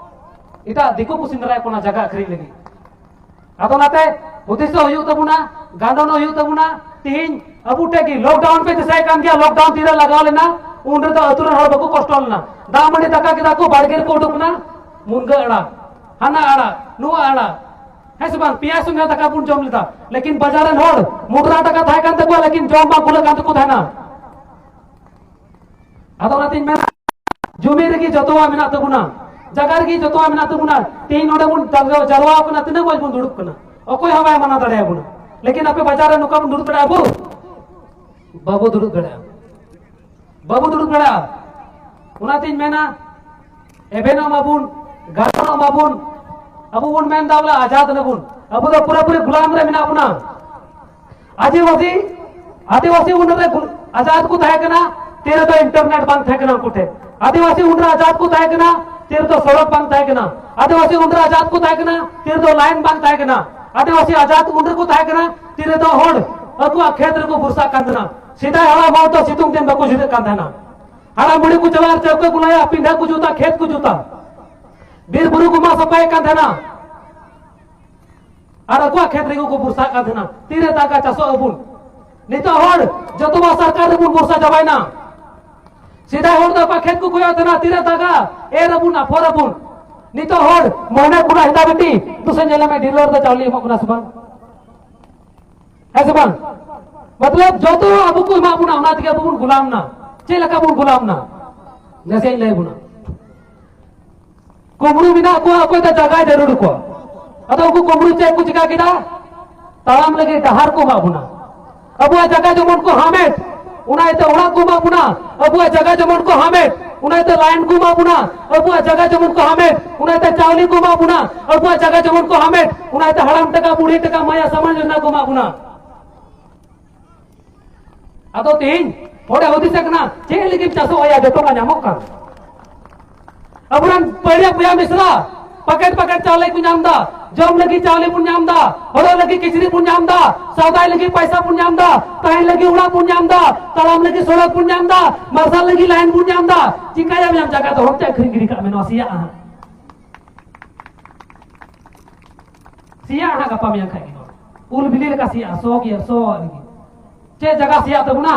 ᱮᱴᱟᱜ ᱫᱤᱠᱩ ᱠᱚ ᱥᱮᱸᱫᱽᱨᱟᱭᱮᱫ ᱠᱚ ᱚᱱᱟ ᱡᱟᱭᱜᱟ ᱟᱹᱠᱷᱨᱤᱧ ᱞᱟᱹᱜᱤᱫ᱾ ᱟᱫᱚ ᱚᱱᱟᱛᱮ ᱦᱩᱫᱤᱥᱚᱜ ᱦᱩᱭᱩᱜ ᱛᱟᱵᱚᱱᱟ, ᱜᱟᱱᱰᱚᱱᱚᱜ ᱦᱩᱭᱩᱜ ᱛᱟᱵᱚᱱᱟ᱾ ᱛᱤᱦᱤᱧ ᱟᱵᱚ ᱴᱷᱮᱡ ᱜᱮ lockdown ᱯᱮ ᱫᱤᱥᱟᱹᱭ ᱠᱟᱱ ᱜᱮᱭᱟ, lockdown ᱛᱤᱨᱮ ᱞᱟᱜᱟᱣ ᱞᱮᱱᱟ, ᱩᱱ ᱨᱮᱫᱚ ᱟᱹᱛᱩ ᱨᱮᱱ ᱦᱚᱲ ᱵᱟᱠᱚ ᱠᱚᱥᱴᱚ ᱞᱮᱱᱟ᱾ ᱫᱟᱜ ᱢᱟᱹᱰᱤ ᱫᱟᱠᱟ ᱠᱮᱫᱟ ᱠᱚ, ᱵᱟᱲᱜᱮ ᱨᱮᱠᱚ ᱩᱰᱩᱠ ᱮᱱᱟ, ᱢᱩᱱᱜᱟᱹ ᱟᱲᱟᱜ, ᱦᱟᱱᱟ ᱟᱲᱟᱜ, ᱱᱚᱣᱟ ᱟᱲᱟᱜ, ᱦᱮᱸ ᱥᱮ ᱵᱟᱝ? ᱯᱮᱸᱭᱟᱡᱽ ᱥᱚᱸᱜᱮ ᱫᱟᱠᱟ ᱵᱚᱱ ᱡᱚᱢ ᱞᱮᱫᱟ, ᱞᱮᱠᱤᱱ ᱵᱟᱡᱟᱨ ᱨᱮᱱ ᱦᱚᱲ ᱢᱚᱴᱨᱟ ᱴᱟᱠᱟ ᱛᱟᱦᱮᱸ ᱠᱟᱱ ᱛᱟᱠᱚᱣᱟ, ᱞᱮᱠᱤᱱ ᱡᱚᱢ ᱵᱟᱝ ᱠᱩᱞᱟᱹᱜ ᱠᱟᱱ ᱛᱟᱠᱚ ᱛᱟᱦᱮᱱᱟ᱾ ᱟᱫᱚ ᱚᱱᱟᱛᱤᱧ ᱢᱮᱱᱟ, ᱡᱩᱢᱤ ᱨᱮᱜᱮ ᱡᱚᱛᱚᱣᱟᱜ ᱢᱮᱱᱟᱜ ᱛᱟᱵᱚᱱᱟ, ᱡᱟᱭᱜᱟ ᱨᱮᱜᱮ ᱡᱚᱛᱚᱣᱟᱜ ᱢᱮᱱᱟᱜ ᱛᱟᱵᱚᱱᱟ᱾ ᱛᱮᱦᱮᱧ ᱱᱚᱰᱮ ᱵᱚᱱ ᱡᱟᱨᱣᱟ ᱠᱟᱱᱟ, ᱛᱤᱱᱟᱹᱜ ᱢᱚᱡᱽ ᱵᱚᱱ ᱫᱩᱲᱩᱵ ᱠᱟᱱᱟ, ᱚᱠᱚᱭ ᱦᱚᱸ ᱵᱟᱭ ᱢᱟᱱᱟ ᱫᱟᱲᱮᱭᱟᱵᱚᱱᱟ᱾ ᱞᱮᱠᱤᱱ ᱟᱯᱮ ᱵᱟᱡᱟᱨ ᱨᱮ ᱱᱚᱝᱠᱟ ᱵᱚᱱ ᱫᱩᱲᱩᱵ ᱫᱟᱲᱮᱭᱟᱜᱼᱟ ᱟᱵᱚ? ᱵᱟᱵᱚ ᱫᱩᱲᱩᱵ ᱫᱟᱲᱮᱭᱟᱜᱼᱟ, ᱵᱟᱵᱚ ᱫᱩᱲᱩᱵ ᱫᱟᱲᱮᱭᱟᱜᱼᱟ᱾ ᱚᱱᱟᱛᱤᱧ ᱢᱮᱱᱟ, ᱮᱵᱷᱮᱱᱚᱜ ᱢᱟᱵᱚᱱ, ᱜᱟᱱᱚᱜ ᱢᱟᱵᱚᱱ᱾ ᱟᱵᱚ ᱵᱚᱱ ᱢᱮᱱ ᱮᱫᱟ ᱵᱚᱞᱮ ᱟᱡᱟᱫ ᱱᱟᱵᱚᱱ, ᱟᱵᱚ ᱫᱚ ᱯᱩᱨᱟᱹᱯᱩᱨᱤ ᱜᱩᱞᱟᱢ ᱨᱮ ᱢᱮᱱᱟᱜ ᱵᱚᱱᱟ᱾ ᱟᱹᱫᱤᱵᱟᱹᱥᱤ, ᱟᱹᱫᱤᱵᱟᱹᱥᱤ ᱩᱱᱨᱮ ᱜᱩ-, ᱟᱡᱟᱫ ᱠᱚ ᱛᱟᱦᱮᱸ ᱠᱟᱱᱟ, ᱛᱤ ᱨᱮᱫᱚ internet ᱵᱟᱝ ᱛᱟᱦᱮᱸ ᱠᱟᱱᱟ ᱩᱱᱠᱩ ᱴᱷᱮᱱ᱾ ᱟᱹᱫᱤᱵᱟᱹᱥᱤ ᱩᱱᱨᱮ ᱟᱡᱟᱫ ᱠᱚ ᱛᱟᱦᱮᱸ ᱠᱟᱱᱟ, ᱛᱤ ᱨᱮᱫᱚ ᱥᱚᱲᱚᱠ ᱵᱟᱝ ᱛᱟᱦᱮᱸ ᱠᱟᱱᱟ᱾ ᱟᱹᱫᱤᱵᱟᱹᱥᱤ ᱩᱱᱨᱮ ᱟᱡᱟᱫ ᱠᱚ ᱛᱟᱦᱮᱸ ᱠᱟᱱᱟ, ᱛᱤ ᱨᱮᱫᱚ line ᱵᱟᱝ ᱛᱟᱦᱮᱸ ᱠᱟᱱᱟ᱾ ᱟᱹᱫᱤᱵᱟᱹᱥᱤ ᱟᱡᱟᱫ ᱩᱱ ᱨᱮᱠᱚ ᱛᱟᱦᱮᱸ ᱠᱟᱱᱟ, ᱛᱤ ᱨᱮᱫᱚ ᱦᱚᱲ ᱟᱠᱚᱣᱟᱜ ᱠᱷᱮᱛ ᱨᱮᱠᱚ ᱵᱚᱨᱥᱟᱜ ᱠᱟᱱ ᱛᱟᱦᱮᱱᱟ᱾ ᱥᱮᱫᱟᱭ ᱦᱟᱲᱟᱢ ᱦᱚᱲ ᱫᱚ ᱥᱤᱛᱩᱝ ᱫᱤᱱ ᱵᱟᱠᱚ ᱡᱤᱨᱟᱹᱜ ᱠᱟᱱ ᱛᱟᱦᱮᱱᱟ᱾ ᱦᱟᱲᱟᱢ ᱵᱩᱲᱦᱤ ᱠᱚ ᱪᱟᱞᱟᱜᱼᱟ, ᱪᱟᱹᱣᱠᱟᱹ ᱠᱚ ᱞᱟᱭᱟ, ᱯᱤᱸᱰᱷᱟᱹ ᱠᱚ ᱡᱩᱛᱟ, ᱠᱷᱮᱛ ᱠᱚ ᱡᱩᱛᱟ, ᱵᱤᱨ ᱵᱩᱨᱩ ᱠᱚ ᱢᱟᱜ ᱥᱟᱯᱷᱟᱭᱮᱫ ᱠᱟᱱ ᱛᱟᱦᱮᱱᱟ᱾ ᱟᱨ ᱟᱠᱚᱣᱟᱜ ᱠᱷᱮᱛ ᱨᱮᱜᱮ ᱠᱚ ᱵᱚᱨᱥᱟᱜ ᱠᱟᱱ ᱛᱟᱦᱮᱱᱟ᱾ ᱛᱤᱨᱮ ᱫᱟᱜᱟ, ᱪᱟᱥᱚᱜ ᱟᱵᱚᱱ? ᱱᱤᱛᱚᱜ ᱦᱚᱲ ᱡᱚᱛᱚ ᱢᱟ ᱥᱚᱨᱠᱟᱨ ᱨᱮᱵᱚᱱ ᱵᱚᱨᱥᱟ ᱪᱟᱵᱟᱭᱮᱱᱟ᱾ ᱥᱮᱫᱟᱭ ᱦᱚᱲ ᱫᱚ ᱚᱠᱟ ᱠᱷᱮᱛ ᱠᱚ ᱠᱚᱭᱚᱜ ᱛᱟᱦᱮᱱᱟ, ᱛᱤᱨᱮ ᱫᱟᱜᱟ, ᱮᱨ ᱟᱵᱚᱱ, ᱟᱯᱷᱚᱨ ᱟᱵᱚᱱ᱾ ᱱᱤᱛᱚᱜ ᱦᱚᱲ ᱢᱚᱦᱱᱟ ᱠᱚᱲᱟ ᱦᱮᱸᱫᱟ ᱵᱤᱴᱤ, ᱫᱩᱥᱮ ᱧᱮᱞᱮ ᱢᱮ, dealer ᱫᱚ ᱪᱟᱣᱞᱮ ᱮᱢᱚᱜ ᱠᱟᱱᱟ ᱥᱮ ᱵᱟᱝ? ᱦᱮᱸ ᱥᱮ ᱵᱟᱝ? ᱢᱚᱛᱞᱚᱵ ᱡᱚᱛᱚ ᱟᱵᱚ ᱠᱚ ᱮᱢᱟ ᱵᱚᱱᱟ, ᱚᱱᱟ ᱛᱮᱜᱮ ᱟᱵᱚ ᱵᱚᱱ ᱜᱩᱞᱟᱢ ᱱᱟ᱾ ᱪᱮᱫ ᱞᱮᱠᱟ ᱵᱚᱱ ᱜᱩᱞᱟᱢ ᱱᱟ? ᱱᱟᱥᱮᱧ ᱞᱟᱹᱭ ᱵᱚᱱᱟ᱾ ᱠᱩᱢᱵᱽᱲᱩ ᱢᱮᱱᱟᱜ ᱠᱚᱣᱟ, ᱚᱠᱚᱭ ᱫᱚ ᱡᱟᱭᱜᱟᱭ ᱡᱟᱹᱨᱩᱲ ᱠᱚᱣᱟ᱾ ᱟᱫᱚ ᱩᱱᱠᱩ ᱠᱩᱢᱵᱽᱲᱩ ᱪᱮᱫ ᱠᱚ ᱪᱤᱠᱟ ᱠᱮᱫᱟ? ᱛᱟᱲᱟᱢ ᱞᱟᱹᱜᱤᱫ ᱰᱟᱦᱟᱨ ᱠᱚ ᱮᱢᱟ ᱵᱚᱱᱟ᱾ ᱟᱵᱚᱣᱟᱜ ᱡᱟᱭᱜᱟ ᱡᱮᱢᱚᱱ ᱠᱚ ᱦᱟᱢᱮᱴ, ᱚᱱᱟ ᱤᱭᱟᱹᱛᱮ ᱚᱲᱟᱜ ᱠᱚ ᱮᱢᱟ ᱵᱚᱱᱟ᱾ ᱟᱵᱚᱣᱟᱜ ᱡᱟᱭᱜᱟ ᱡᱮᱢᱚᱱ ᱠᱚ ᱦᱟᱢᱮᱴ, ᱚᱱᱟ ᱤᱭᱟᱹᱛᱮ line ᱠᱚ ᱮᱢᱟ ᱵᱚᱱᱟ᱾ ᱟᱵᱚᱣᱟᱜ ᱡᱟᱭᱜᱟ ᱡᱮᱢᱚᱱ ᱠᱚ ᱦᱟᱢᱮᱴ, ᱚᱱᱟ ᱤᱭᱟᱹᱛᱮ ᱪᱟᱣᱞᱮ ᱠᱚ ᱮᱢᱟ ᱵᱚᱱᱟ᱾ ᱟᱵᱚᱣᱟᱜ ᱡᱟᱭᱜᱟ ᱡᱮᱢᱚᱱ ᱠᱚ ᱦᱟᱢᱮᱴ, ᱚᱱᱟ ᱤᱭᱟᱹᱛᱮ ᱦᱟᱲᱟᱢ ᱴᱟᱠᱟ, ᱵᱩᱲᱦᱤ ᱴᱟᱠᱟ, ᱢᱟᱭᱟ ᱥᱟᱢᱟᱱ ᱡᱳᱡᱚᱱᱟ ᱠᱚ ᱮᱢᱟ ᱵᱚᱱᱟ᱾ ᱟᱫᱚ ᱛᱮᱦᱮᱧ ᱦᱚᱲᱮ ᱦᱩᱫᱤᱥᱮ ᱠᱟᱱᱟ, ᱪᱮᱫ ᱞᱟᱹᱜᱤᱫ ᱪᱟᱥᱚᱜ ᱟᱭᱟ, ᱡᱚᱛᱚ ᱢᱟ ᱧᱟᱢᱚᱜ ᱠᱟᱱ᱾ ᱟᱵᱚᱨᱮᱱ ᱯᱟᱹᱲᱤᱭᱟᱹ ᱵᱚᱭᱦᱟ ᱢᱤᱥᱨᱟ ᱯᱮᱠᱮᱴ ᱯᱮᱠᱮᱴ ᱪᱟᱣᱞᱮ ᱠᱚ ᱧᱟᱢ ᱮᱫᱟ, ᱡᱚᱢ ᱞᱟᱹᱜᱤᱫ ᱪᱟᱣᱞᱮ ᱵᱚᱱ ᱧᱟᱢ ᱮᱫᱟ, ᱦᱚᱨᱚᱜ ᱞᱟᱹᱜᱤᱫ ᱠᱤᱪᱨᱤᱡ ᱵᱚᱱ ᱧᱟᱢ ᱮᱫᱟ, ᱥᱟᱣᱫᱟᱭ ᱞᱟᱹᱜᱤᱫ ᱯᱟᱭᱥᱟ ᱵᱚᱱ ᱧᱟᱢ ᱮᱫᱟ, ᱛᱟᱦᱮᱱ ᱞᱟᱹᱜᱤᱫ ᱚᱲᱟᱜ ᱵᱚᱱ ᱧᱟᱢ ᱮᱫᱟ, ᱛᱟᱲᱟᱢ ᱞᱟᱹᱜᱤᱫ ᱥᱚᱲᱚᱠ ᱵᱚᱱ ᱧᱟᱢ ᱮᱫᱟ, ᱪᱤᱠᱟᱭᱟᱢ ᱧᱟᱢ ᱡᱟᱭᱜᱟ ᱫᱚ ᱦᱚᱲ ᱛᱮ ᱟᱹᱠᱷᱨᱤᱧ ᱜᱤᱰᱤ ᱠᱟᱜ ᱢᱮ, ᱱᱚᱣᱟ ᱥᱮᱭᱟᱜᱼᱟ ᱦᱟᱸᱜ᱾ ᱥᱮᱭᱟᱜᱼᱟ ᱦᱟᱸᱜ ᱜᱟᱯᱟ ᱢᱮᱭᱟᱝ ᱠᱷᱟᱡ ᱜᱮ ᱱᱚᱣᱟ᱾ ᱩᱞ ᱵᱤᱞᱤ ᱞᱮᱠᱟ ᱥᱮᱭᱟᱜᱼᱟ, ᱥᱚ ᱜᱮᱭᱟ, ᱥᱚ ᱟᱹᱰᱤ ᱜᱮ᱾ ᱪᱮᱫ ᱡᱟᱭᱜᱟ ᱥᱮᱭᱟᱜ ᱛᱟᱵᱚᱱᱟ?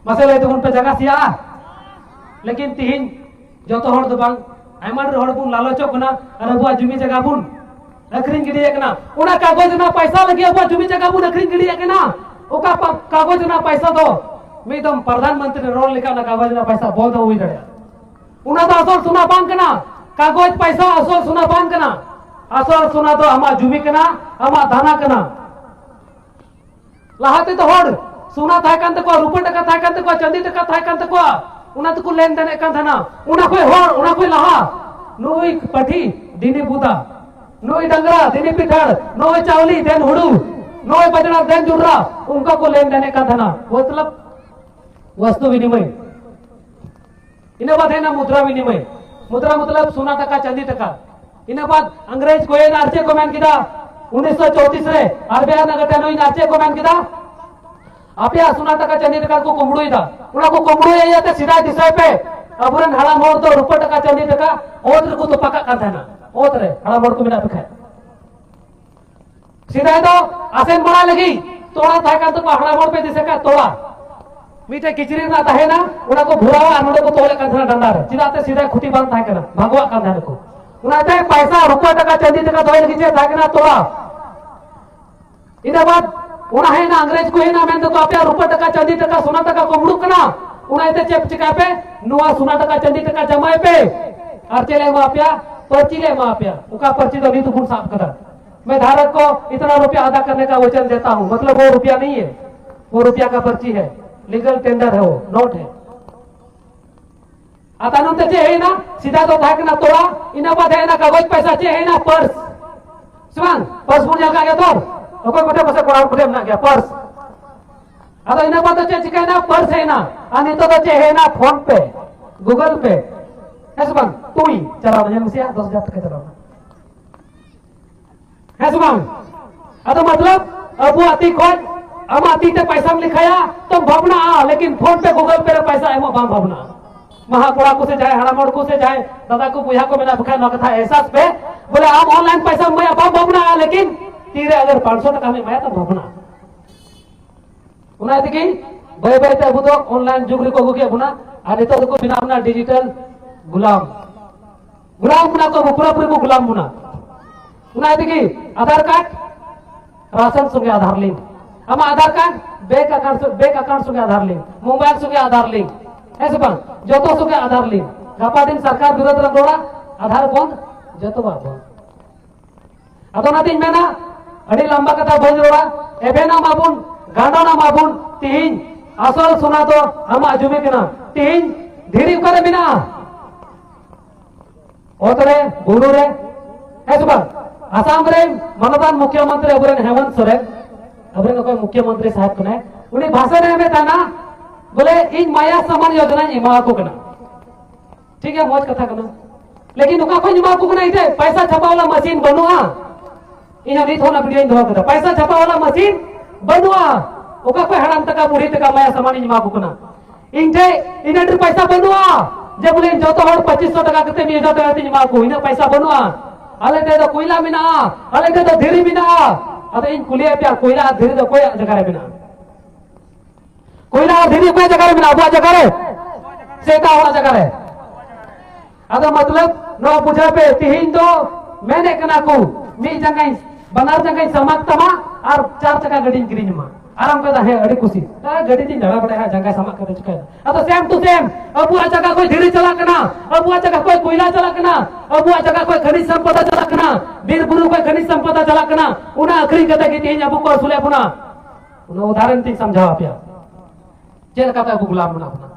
ᱢᱟᱥᱮ ᱞᱟᱹᱭ ᱛᱟᱵᱚᱱ ᱯᱮ, ᱡᱟᱭᱜᱟ ᱥᱮᱭᱟᱜᱼᱟ? ᱞᱮᱠᱤᱱ ᱛᱤᱦᱤᱧ ᱡᱚᱛᱚ ᱦᱚᱲ ᱫᱚ ᱵᱟᱝ, ᱟᱭᱢᱟ ᱰᱷᱮᱨ ᱦᱚᱲ ᱵᱚᱱ ᱞᱟᱞᱚᱪᱚᱜ ᱠᱟᱱᱟ ᱟᱨ ᱟᱵᱚᱣᱟᱜ ᱡᱩᱢᱤ ᱡᱟᱭᱜᱟ ᱵᱚᱱ ᱟᱹᱠᱷᱨᱤᱧ ᱜᱤᱰᱤᱭᱮᱫ ᱠᱟᱱᱟ᱾ ᱚᱱᱟ ᱠᱟᱜᱚᱡᱽ ᱨᱮᱱᱟᱜ ᱯᱟᱭᱥᱟ ᱞᱟᱹᱜᱤᱫ ᱟᱵᱚᱣᱟᱜ ᱡᱩᱢᱤ ᱡᱟᱭᱜᱟ ᱵᱚᱱ ᱟᱹᱠᱷᱨᱤᱧ ᱜᱤᱰᱤᱭᱮᱫ ᱠᱟᱱᱟ᱾ ᱚᱠᱟ ᱯᱟ-, ᱠᱟᱜᱚᱡᱽ ᱨᱮᱱᱟᱜ ᱯᱟᱭᱥᱟ ᱫᱚ ᱢᱤᱫ ᱫᱚᱢ ᱯᱨᱚᱫᱷᱟᱱ ᱢᱚᱱᱛᱨᱤ ᱨᱚᱲ ᱞᱮᱠᱟ ᱚᱱᱟ ᱠᱟᱜᱚᱡᱽ ᱨᱮᱱᱟᱜ ᱯᱟᱭᱥᱟ ᱵᱚᱱᱫ ᱦᱚᱸ ᱦᱩᱭ ᱫᱟᱲᱮᱭᱟᱜᱼᱟ᱾ ᱚᱱᱟ ᱫᱚ ᱟᱥᱚᱞ ᱥᱚᱱᱟ ᱵᱟᱝ ᱠᱟᱱᱟ᱾ ᱠᱟᱜᱚᱡᱽ ᱯᱟᱭᱥᱟ ᱟᱥᱚᱞ ᱥᱚᱱᱟ ᱵᱟᱝ ᱠᱟᱱᱟ᱾ ᱟᱥᱚᱞ ᱥᱚᱱᱟ ᱫᱚ ᱟᱢᱟᱜ ᱡᱩᱢᱤ ᱠᱟᱱᱟ, ᱟᱢᱟᱜ ᱫᱷᱟᱱᱟ ᱠᱟᱱᱟ᱾ ᱞᱟᱦᱟ ᱛᱮᱫᱚ ᱦᱚᱲ ᱥᱚᱱᱟ ᱛᱟᱦᱮᱸ ᱠᱟᱱ ᱛᱟᱠᱚᱣᱟ, ᱨᱩᱯᱟᱹ ᱴᱟᱠᱟ ᱛᱟᱦᱮᱸ ᱠᱟᱱ ᱛᱟᱠᱚᱣᱟ, ᱪᱟᱸᱫᱤ ᱴᱟᱠᱟ ᱛᱟᱦᱮᱸ ᱠᱟᱱ ᱛᱟᱠᱚᱣᱟ, ᱚᱱᱟ ᱛᱮᱠᱚ ᱞᱮᱱᱫᱮᱱᱮᱫ ᱠᱟᱱ ᱛᱟᱦᱮᱱᱟ᱾ ᱚᱱᱟ ᱠᱷᱚᱡ ᱦᱚᱲ, ᱚᱱᱟ ᱠᱷᱚᱡ ᱞᱟᱦᱟ ᱱᱩᱭ ᱯᱟᱹᱴᱷᱤ ᱫᱤᱱᱤ ᱵᱩᱫᱟ, ᱱᱩᱭ ᱰᱟᱝᱨᱟ ᱫᱤᱱᱤ ᱯᱤᱴᱷᱟᱲ, ᱱᱩᱭ ᱪᱟᱣᱞᱤ ᱫᱮᱱ ᱦᱩᱲᱩ, ᱱᱩᱭ ᱵᱟᱡᱽᱲᱟ ᱫᱮᱱ ᱡᱚᱱᱰᱨᱟ, ᱚᱱᱠᱟ ᱠᱚ ᱞᱮᱱᱫᱮᱱᱮᱫ ᱠᱟᱱ ᱛᱟᱦᱮᱱᱟ᱾ ᱢᱚᱛᱞᱚᱵ ᱵᱚᱥᱛᱩ ᱵᱤᱱᱤᱢᱚᱭ᱾ ᱤᱱᱟᱹ ᱵᱟᱫ ᱦᱮᱡ ᱮᱱᱟ ᱢᱩᱫᱽᱨᱟ ᱵᱤᱱᱤᱢᱚᱭ᱾ ᱢᱩᱫᱽᱨᱟ ᱢᱚᱛᱞᱚᱵ ᱥᱚᱱᱟ ᱴᱟᱠᱟ, ᱪᱟᱸᱫᱤ ᱴᱟᱠᱟ᱾ ᱤᱱᱟᱹ ᱵᱟᱫ ᱤᱝᱨᱮᱡᱽ ᱠᱚ ᱦᱮᱡ ᱮᱱᱟ, ᱟᱨ ᱪᱮᱫ ᱠᱚ ᱢᱮᱱ ᱠᱮᱫᱟ? ᱩᱱᱤᱥᱥᱚ ᱪᱳᱭᱛᱨᱤᱥ ᱨᱮ ᱟᱨ ᱵᱤ ᱟᱭ ᱨᱮᱱᱟᱜ ᱜᱟᱛᱮ ᱱᱩᱭ ᱟᱨ ᱪᱮᱫ ᱠᱚ ᱢᱮᱱ ᱠᱮᱫᱟ? ᱟᱯᱮᱭᱟᱜ ᱥᱚᱱᱟ ᱴᱟᱠᱟ, ᱪᱟᱸᱫᱤ ᱴᱟᱠᱟ ᱠᱚ ᱠᱩᱢᱵᱽᱲᱩᱭᱮᱫᱟ᱾ ᱚᱱᱟ ᱠᱚ ᱠᱩᱢᱵᱽᱲᱩᱭᱮᱫ ᱤᱭᱟᱹᱛᱮ ᱥᱮᱫᱟᱭ ᱫᱤᱥᱟᱹᱭ ᱯᱮ, ᱟᱵᱚᱨᱮᱱ ᱦᱟᱲᱟᱢ ᱦᱚᱲ ᱫᱚ ᱨᱩᱯᱟᱹ ᱴᱟᱠᱟ, ᱪᱟᱸᱫᱤ ᱴᱟᱠᱟ ᱚᱛ ᱨᱮᱠᱚ ᱛᱚᱯᱟ ᱠᱟᱜ ᱠᱟᱱ ᱛᱟᱦᱮᱱᱟ᱾ ᱚᱛ ᱨᱮ ᱦᱟᱲᱟᱢ ᱦᱚᱲ ᱠᱚ ᱢᱮᱱᱟᱜ ᱯᱮ ᱠᱷᱟᱡ᱾ ᱥᱮᱫᱟᱭ ᱫᱚ ᱟᱥᱮᱱ ᱵᱟᱲᱟ ᱞᱟᱹᱜᱤᱫ ᱛᱚᱲᱟ ᱛᱟᱦᱮᱸ ᱠᱟᱱ ᱛᱟᱠᱚᱣᱟ, ᱦᱟᱲᱟᱢ ᱦᱚᱲ ᱯᱮ ᱫᱤᱥᱟᱹ ᱠᱟᱜ ᱛᱚᱲᱟ᱾ ᱢᱤᱫᱴᱮᱡ ᱠᱤᱪᱨᱤᱡ ᱨᱮᱱᱟᱜ ᱛᱟᱦᱮᱱᱟ, ᱚᱱᱟ ᱠᱚ ᱵᱷᱚᱨᱟᱣᱟ ᱟᱨ ᱱᱚᱰᱮ ᱠᱚ ᱛᱚᱞᱮᱫ ᱠᱟᱱ ᱛᱟᱦᱮᱱᱟ ᱰᱟᱸᱰᱟ ᱨᱮ᱾ ᱪᱮᱫᱟᱜ ᱥᱮ ᱥᱮᱫᱟᱭ ᱠᱷᱩᱛᱤ ᱵᱟᱝ ᱛᱟᱦᱮᱸ ᱠᱟᱱᱟ, ᱵᱷᱟᱜᱚᱣᱟᱜ ᱠᱟᱱ ᱛᱟᱦᱮᱱᱟ ᱠᱚ᱾ ᱚᱱᱟᱛᱮ ᱯᱟᱭᱥᱟ, ᱨᱩᱯᱟᱹ ᱴᱟᱠᱟ, ᱪᱟᱸᱫᱤ ᱴᱟᱠᱟ ᱫᱚᱦᱚᱭ ᱞᱟᱹᱜᱤᱫ ᱪᱮᱫ ᱛᱟᱦᱮᱸ ᱠᱟᱱᱟ? ᱛᱚᱲᱟ᱾ ᱤᱱᱟᱹ ᱵᱟᱫ ᱚᱱᱟ ᱦᱮᱡ ᱮᱱᱟ, ᱤᱝᱨᱮᱡᱽ ᱠᱚ ᱦᱮᱡ ᱮᱱᱟ, ᱢᱮᱱ ᱫᱟᱠᱚ, "ᱟᱯᱮᱭᱟᱜ ᱨᱩᱯᱟᱹ ᱴᱟᱠᱟ, ᱪᱟᱸᱫᱤ ᱴᱟᱠᱟ, ᱥᱚᱱᱟ ᱴᱟᱠᱟ ᱠᱩᱢᱵᱽᱲᱩᱜ ᱠᱟᱱᱟ, ᱚᱱᱟ ᱤᱭᱟᱹᱛᱮ ᱪᱮᱫ ᱪᱤᱠᱟᱭ ᱯᱮ? ᱱᱚᱣᱟ ᱥᱚᱱᱟ ᱴᱟᱠᱟ, ᱪᱟᱸᱫᱤ ᱴᱟᱠᱟ ᱡᱟᱢᱟᱭ ᱯᱮ᱾ ᱟᱨ ᱪᱮᱫ ᱞᱮ ᱮᱢᱟ ᱯᱮᱭᱟ? ᱯᱟᱹᱨᱪᱤ ᱞᱮ ᱮᱢᱟ ᱯᱮᱭᱟ᱾" ᱚᱠᱟ ᱯᱟᱹᱨᱪᱤ ᱫᱚ ᱱᱤᱛ ᱦᱚᱸᱵᱚᱱ ᱥᱟᱵ ᱠᱟᱫᱟ᱾ "मैं धारक को इतना रुपया अदा करने का वचन देता हूँ", मतलब वो रुपया नहीं है, वो रुपया का पर्ची है, लीगल टेंडर है, वो नोट है। ᱟᱨ ᱛᱟᱭᱱᱚᱢ ᱛᱮ ᱪᱮᱫ ᱦᱮᱡ ᱮᱱᱟ? ᱥᱮᱫᱟᱭ ᱫᱚ ᱛᱟᱦᱮᱸ ᱠᱟᱱᱟ ᱛᱚᱲᱟ, ᱤᱱᱟᱹ ᱵᱟᱫ ᱦᱮᱡ ᱮᱱᱟ ᱠᱟᱜᱚᱡᱽ ᱯᱟᱭᱥᱟ, ᱪᱮᱫ ᱦᱮᱡ ᱮᱱᱟ? ᱯᱟᱨᱥ᱾ ᱥᱮ ᱵᱟᱝ? ᱯᱟᱨᱥ ᱵᱚᱱ ᱧᱮᱞ ᱠᱟᱜ ᱜᱮᱭᱟ ᱛᱚ? ᱚᱠᱚᱭ ᱠᱚᱴᱷᱮᱱ ᱯᱟᱥᱮ ᱠᱚᱲᱟ ᱦᱚᱲ ᱠᱚᱴᱷᱮᱱ ᱢᱮᱱᱟᱜ ᱜᱮᱭᱟ ᱯᱟᱨᱥ᱾ ᱟᱫᱚ ᱤᱱᱟᱹ ᱵᱟᱫ ᱫᱚ ᱪᱮᱫ ᱪᱤᱠᱟᱹᱭᱮᱱᱟ? ᱯᱟᱨᱥ ᱦᱮᱡ ᱮᱱᱟ᱾ ᱟᱨ ᱱᱤᱛᱚᱜ ᱫᱚ ᱪᱮᱫ ᱦᱮᱡ ᱮᱱᱟ? ᱯᱷᱳᱱ ᱯᱮ, ᱜᱩᱜᱚᱞ ᱯᱮ᱾ ᱦᱮᱸ ᱥᱮ ᱵᱟᱝ? ᱛᱩᱭ ᱪᱟᱞᱟᱣ ᱮᱱᱟ, ᱧᱮᱞ ᱢᱮᱥᱮᱭᱟ, ᱫᱚᱥ ᱦᱟᱡᱟᱨ ᱴᱟᱠᱟ ᱪᱟᱞᱟᱣ ᱮᱱᱟ᱾ ᱦᱮᱸ ᱥᱮ ᱵᱟᱝ? ᱟᱫᱚ ᱢᱚᱛᱞᱚᱵ, ᱟᱵᱚᱣᱟᱜ ᱛᱤ ᱠᱷᱚᱱ ᱟᱢᱟᱜ ᱛᱤ ᱛᱮ ᱯᱟᱭᱥᱟᱢ ᱞᱮᱠᱷᱟᱭᱟ ᱛᱚᱢ ᱵᱷᱟᱵᱽᱱᱟᱜᱼᱟ, ᱞᱮᱠᱤᱱ ᱯᱷᱳᱱ ᱯᱮ, ᱜᱩᱜᱚᱞ ᱯᱮ ᱨᱮ ᱯᱟᱭᱥᱟ ᱮᱢᱚᱜ ᱵᱟᱢ ᱵᱷᱟᱵᱽᱱᱟᱜᱼᱟ᱾ ᱢᱟᱦᱟ ᱠᱚᱲᱟ ᱠᱚ ᱥᱮ ᱡᱟᱦᱟᱸᱭ ᱦᱟᱲᱟᱢ ᱦᱚᱲ ᱠᱚ ᱥᱮ ᱡᱟᱦᱟᱸᱭ ᱫᱟᱫᱟ ᱠᱚ ᱵᱚᱭᱦᱟ ᱠᱚ ᱢᱮᱱᱟᱜ ᱯᱮ ᱠᱷᱟᱱ, ᱱᱚᱣᱟ ᱠᱟᱛᱷᱟ ᱮᱦᱥᱟᱥ ᱯᱮ, ᱵᱚᱞᱮ ᱟᱢ ᱚᱱᱞᱟᱭᱤᱱ ᱯᱟᱭᱥᱟᱢ ᱮᱢᱟᱭᱟ ᱵᱟᱢ ᱵᱷᱟᱵᱽᱱᱟᱜᱼᱟ, ᱞᱮᱠᱤᱱ ᱛᱤᱨᱮ ᱟᱜᱟᱨ ᱯᱟᱸᱪᱥᱚ ᱴᱟᱠᱟᱢ ᱮᱢᱟᱭᱟ ᱛᱚᱢ ᱵᱷᱟᱵᱽᱱᱟᱜᱼᱟ᱾ ᱚᱱᱟ ᱛᱮᱜᱮ ᱵᱟᱹᱭ ᱵᱟᱹᱭ ᱛᱮ ᱟᱵᱚ ᱫᱚ ᱚᱱᱞᱟᱭᱤᱱ ᱡᱩᱜᱽ ᱨᱮᱠᱚ ᱟᱹᱜᱩ ᱠᱮᱫ ᱵᱚᱱᱟ, ᱟᱨ ᱱᱤᱛᱚᱜ ᱫᱚᱠᱚ ᱵᱮᱱᱟᱣ ᱵᱚᱱᱟ ᱰᱤᱡᱤᱴᱟᱞ ᱜᱩᱞᱟᱢ᱾ ᱜᱩᱞᱟᱢ ᱵᱚᱱᱟ ᱠᱚ, ᱯᱩᱨᱟᱹ ᱯᱩᱨᱤ ᱠᱚ ᱜᱩᱞᱟᱢ ᱵᱚᱱᱟ᱾ ᱚᱱᱟ ᱛᱮᱜᱮ ᱟᱫᱷᱟᱨ ᱠᱟᱨᱰ ᱨᱟᱥᱚᱱ ᱥᱚᱸᱜᱮ ᱟᱫᱷᱟᱨ ᱞᱤᱝᱠ, ᱟᱢᱟᱜ Aadhaar card bank account, bank account ᱥᱚᱸᱜᱮ ᱟᱫᱷᱟᱨ ᱞᱤᱝᱠ, ᱢᱳᱵᱟᱭᱤᱞ ᱥᱚᱸᱜᱮ ᱟᱫᱷᱟᱨ ᱞᱤᱝᱠ, ᱦᱮᱸ ᱥᱮ ᱵᱟᱝ? ᱡᱚᱛᱚ ᱥᱚᱸᱜᱮ ᱟᱫᱷᱟᱨ ᱞᱤᱝᱠ᱾ ᱜᱟᱯᱟ ᱫᱤᱱ ᱥᱚᱨᱠᱟᱨ ᱵᱤᱨᱳᱫᱷ ᱨᱮᱢ ᱨᱚᱲᱟ, ᱟᱫᱷᱟᱨ ᱵᱚᱱᱫ, ᱡᱚᱛᱚᱣᱟᱜ ᱵᱚᱱᱫ᱾ ᱟᱫᱚ ᱚᱱᱟᱛᱤᱧ ᱢᱮᱱᱟ, ᱟᱹᱰᱤ ᱞᱟᱢᱵᱟ ᱠᱟᱛᱷᱟ ᱵᱟᱹᱧ ᱨᱚᱲᱟ, ᱮᱵᱷᱮᱱᱟ ᱢᱟᱵᱚᱱ, ᱜᱟᱸᱰᱚᱱᱟ ᱢᱟᱵᱚᱱ᱾ ᱛᱤᱦᱤᱧ ᱟᱥᱚᱞ ᱥᱚᱱᱟ ᱫᱚ ᱟᱢᱟᱜ ᱡᱩᱢᱤ ᱠᱟᱱᱟ᱾ ᱛᱤᱦᱤᱧ ᱫᱷᱤᱨᱤ ᱚᱠᱟᱨᱮ ᱢᱮᱱᱟᱜᱼᱟ? ᱚᱛ ᱨᱮ, ᱵᱩᱨᱩ ᱨᱮ, ᱦᱮᱸ ᱥᱮ ᱵᱟᱝ? ᱟᱥᱟᱢ ᱨᱮ ᱢᱟᱱᱚᱛᱟᱱ ᱢᱩᱠᱷᱭᱚᱢᱚᱱᱛᱨᱤ ᱟᱵᱚᱨᱮᱱ ᱦᱮᱢᱚᱱᱛ ᱥᱚᱨᱮᱱ, ᱟᱵᱚᱨᱮᱱ ᱚᱠᱚᱭ ᱢᱩᱠᱷᱭᱚᱢᱚᱱᱛᱨᱤ ᱥᱟᱦᱮᱵ ᱠᱟᱱᱟᱭ, ᱩᱱᱤ ᱵᱷᱟᱥᱚᱱ ᱮ ᱮᱢᱮᱫ ᱛᱟᱦᱮᱱᱟ, ᱵᱚᱞᱮ, "ᱤᱧ ᱢᱟᱭᱟ ᱥᱟᱢᱟᱱ ᱭᱳᱡᱚᱱᱟᱧ ᱮᱢᱟ ᱠᱚ ᱠᱟᱱᱟ, ᱴᱷᱤᱠ ᱜᱮᱭᱟ, ᱢᱚᱡᱽ ᱠᱟᱛᱷᱟ ᱠᱟᱱᱟ, ᱞᱮᱠᱤᱱ ᱚᱠᱟ ᱠᱷᱚᱱ ᱮᱢᱟ ᱠᱚ ᱠᱟᱱᱟ?" ᱤᱧ ᱴᱷᱮᱱ ᱯᱟᱭᱥᱟ ᱪᱷᱟᱯᱟ ᱣᱟᱞᱟ ᱢᱟᱥᱤᱱ ᱵᱟᱹᱱᱩᱜᱼᱟ᱾ ᱤᱧ ᱦᱚᱸ ᱱᱤᱛ ᱦᱚᱸ ᱚᱱᱟ ᱵᱷᱤᱰᱤᱭᱳᱧ ᱫᱚᱦᱚ ᱠᱟᱫᱟ, ᱯᱟᱭᱥᱟ ᱪᱷᱟᱯᱟ ᱣᱟᱞᱟ ᱢᱟᱥᱤᱱ ᱵᱟᱹᱱᱩᱜᱼᱟ᱾ ᱚᱠᱟ ᱠᱷᱚᱱ ᱦᱟᱲᱟᱢ ᱛᱟᱠᱟ ᱵᱩᱲᱦᱤ ᱛᱟᱠᱟ ᱢᱟᱭᱟ ᱥᱟᱢᱟᱱᱤᱧ ᱮᱢᱟ ᱠᱚ ᱠᱟᱱᱟ? ᱤᱧ ᱴᱷᱮᱱ ᱤᱱᱟᱹ ᱰᱷᱮᱨ ᱯᱟᱭᱥᱟ ᱵᱟᱹᱱᱩᱜᱼᱟ ᱡᱮ ᱵᱚᱞᱮ ᱤᱧ ᱡᱚᱛᱚ ᱦᱚᱲ ᱯᱚᱸᱪᱤᱥ ᱥᱚ ᱴᱟᱠᱟ ᱠᱟᱛᱮ ᱢᱤᱫ ᱦᱟᱡᱟᱨ ᱴᱟᱠᱟ ᱠᱟᱛᱮᱧ ᱮᱢᱟ ᱠᱚ, ᱤᱱᱟᱹᱜ ᱯᱟᱭᱥᱟ ᱵᱟᱹᱱᱩᱜᱼᱟ᱾ ᱟᱞᱮ ᱴᱷᱮᱱ ᱫᱚ ᱠᱚᱭᱞᱟ ᱢᱮᱱᱟᱜᱼᱟ, ᱟᱞᱮ ᱴᱷᱮᱱ ᱫᱚ ᱫᱷᱤᱨᱤ ᱢᱮᱱᱟᱜᱼᱟ᱾ ᱟᱫᱚ ᱤᱧ ᱠᱩᱞᱤᱭᱮᱫ ᱯᱮᱭᱟ, ᱠᱚᱭᱞᱟ ᱟᱨ ᱫᱷᱤᱨᱤ ᱫᱚ ᱚᱠᱚᱭᱟᱜ ᱡᱟᱭᱜᱟ ᱨᱮ ᱢᱮᱱᱟᱜᱼᱟ? ᱠᱚᱭᱞᱟ ᱟᱨ ᱫᱷᱤᱨᱤ ᱚᱠᱚᱭᱟᱜ ᱡᱟᱭᱜᱟ ᱨᱮ ᱢᱮᱱᱟᱜᱼᱟ? ᱟᱵᱚᱣᱟᱜ ᱡᱟᱭᱜᱟ ᱨᱮ ᱥᱮ ᱮᱴᱟᱜ ᱦᱚᱲᱟᱜ ᱡᱟᱭᱜᱟ ᱨᱮ? ᱟᱫᱚ ᱢᱚᱛᱞᱚᱵ ᱱᱚᱣᱟ ᱵᱩᱡᱷᱟᱹᱣ ᱯᱮ, ᱛᱤᱦᱤᱧ ᱫᱚ ᱢᱮᱱᱮᱫ ᱠᱟᱱᱟ ᱠᱚ, ᱢᱤᱫ ᱡᱟᱸᱜᱟᱧ, ᱵᱟᱱᱟᱨ ᱡᱟᱸᱜᱟᱧ ᱥᱟᱢᱟᱜ ᱛᱟᱢᱟ ᱟᱨ ᱪᱟᱨ ᱪᱟᱠᱟ ᱜᱟᱹᱰᱤᱧ ᱠᱤᱨᱤᱧ ᱟᱢᱟ᱾ ᱟᱨ ᱚᱱᱠᱟ ᱫᱚ, ᱦᱮᱸ, ᱟᱹᱰᱤ ᱠᱩᱥᱤ, ᱦᱮᱸ, ᱜᱟᱹᱰᱤ ᱛᱤᱧ ᱫᱟᱬᱟ ᱵᱟᱲᱟᱭᱟ, ᱡᱟᱸᱜᱟᱭ ᱥᱟᱢᱟᱜ ᱠᱟᱛᱮ ᱪᱤᱠᱟᱹᱭᱟ? ᱟᱫᱚ same to same, ᱟᱵᱚᱣᱟᱜ ᱡᱟᱭᱜᱟ ᱠᱷᱚᱱ ᱫᱷᱤᱨᱤ ᱪᱟᱞᱟᱜ ᱠᱟᱱᱟ, ᱟᱵᱚᱣᱟᱜ ᱡᱟᱭᱜᱟ ᱠᱷᱚᱱ ᱠᱚᱭᱞᱟ ᱪᱟᱞᱟᱜ ᱠᱟᱱᱟ, ᱟᱵᱚᱣᱟᱜ ᱡᱟᱭᱜᱟ ᱠᱷᱚᱱ ᱠᱷᱟᱱᱤᱡᱽ ᱥᱚᱢᱯᱚᱫᱟ ᱪᱟᱞᱟᱜ ᱠᱟᱱᱟ, ᱵᱤᱨ ᱵᱩᱨᱩ ᱠᱷᱚᱱ ᱠᱷᱟᱱᱤᱡᱽ ᱥᱚᱢᱯᱚᱫᱟ ᱪᱟᱞᱟᱜ ᱠᱟᱱᱟ, ᱚᱱᱟ ᱟᱹᱠᱷᱨᱤᱧ ᱠᱟᱛᱮ ᱜᱮ ᱛᱤᱦᱤᱧ ᱟᱵᱚ ᱠᱚ ᱟᱹᱥᱩᱞᱮᱫ ᱵᱚᱱᱟ᱾ ᱚᱱᱟ ᱩᱫᱟᱦᱚᱨᱚᱱ ᱛᱤᱧ ᱥᱟᱢᱡᱷᱟᱣ ᱟᱯᱮᱭᱟ, ᱪᱮᱫ ᱞᱮᱠᱟᱛᱮ ᱟᱵᱚ ᱜᱩᱞᱟᱢ ᱢᱮᱱᱟᱜ ᱵᱚᱱᱟ᱾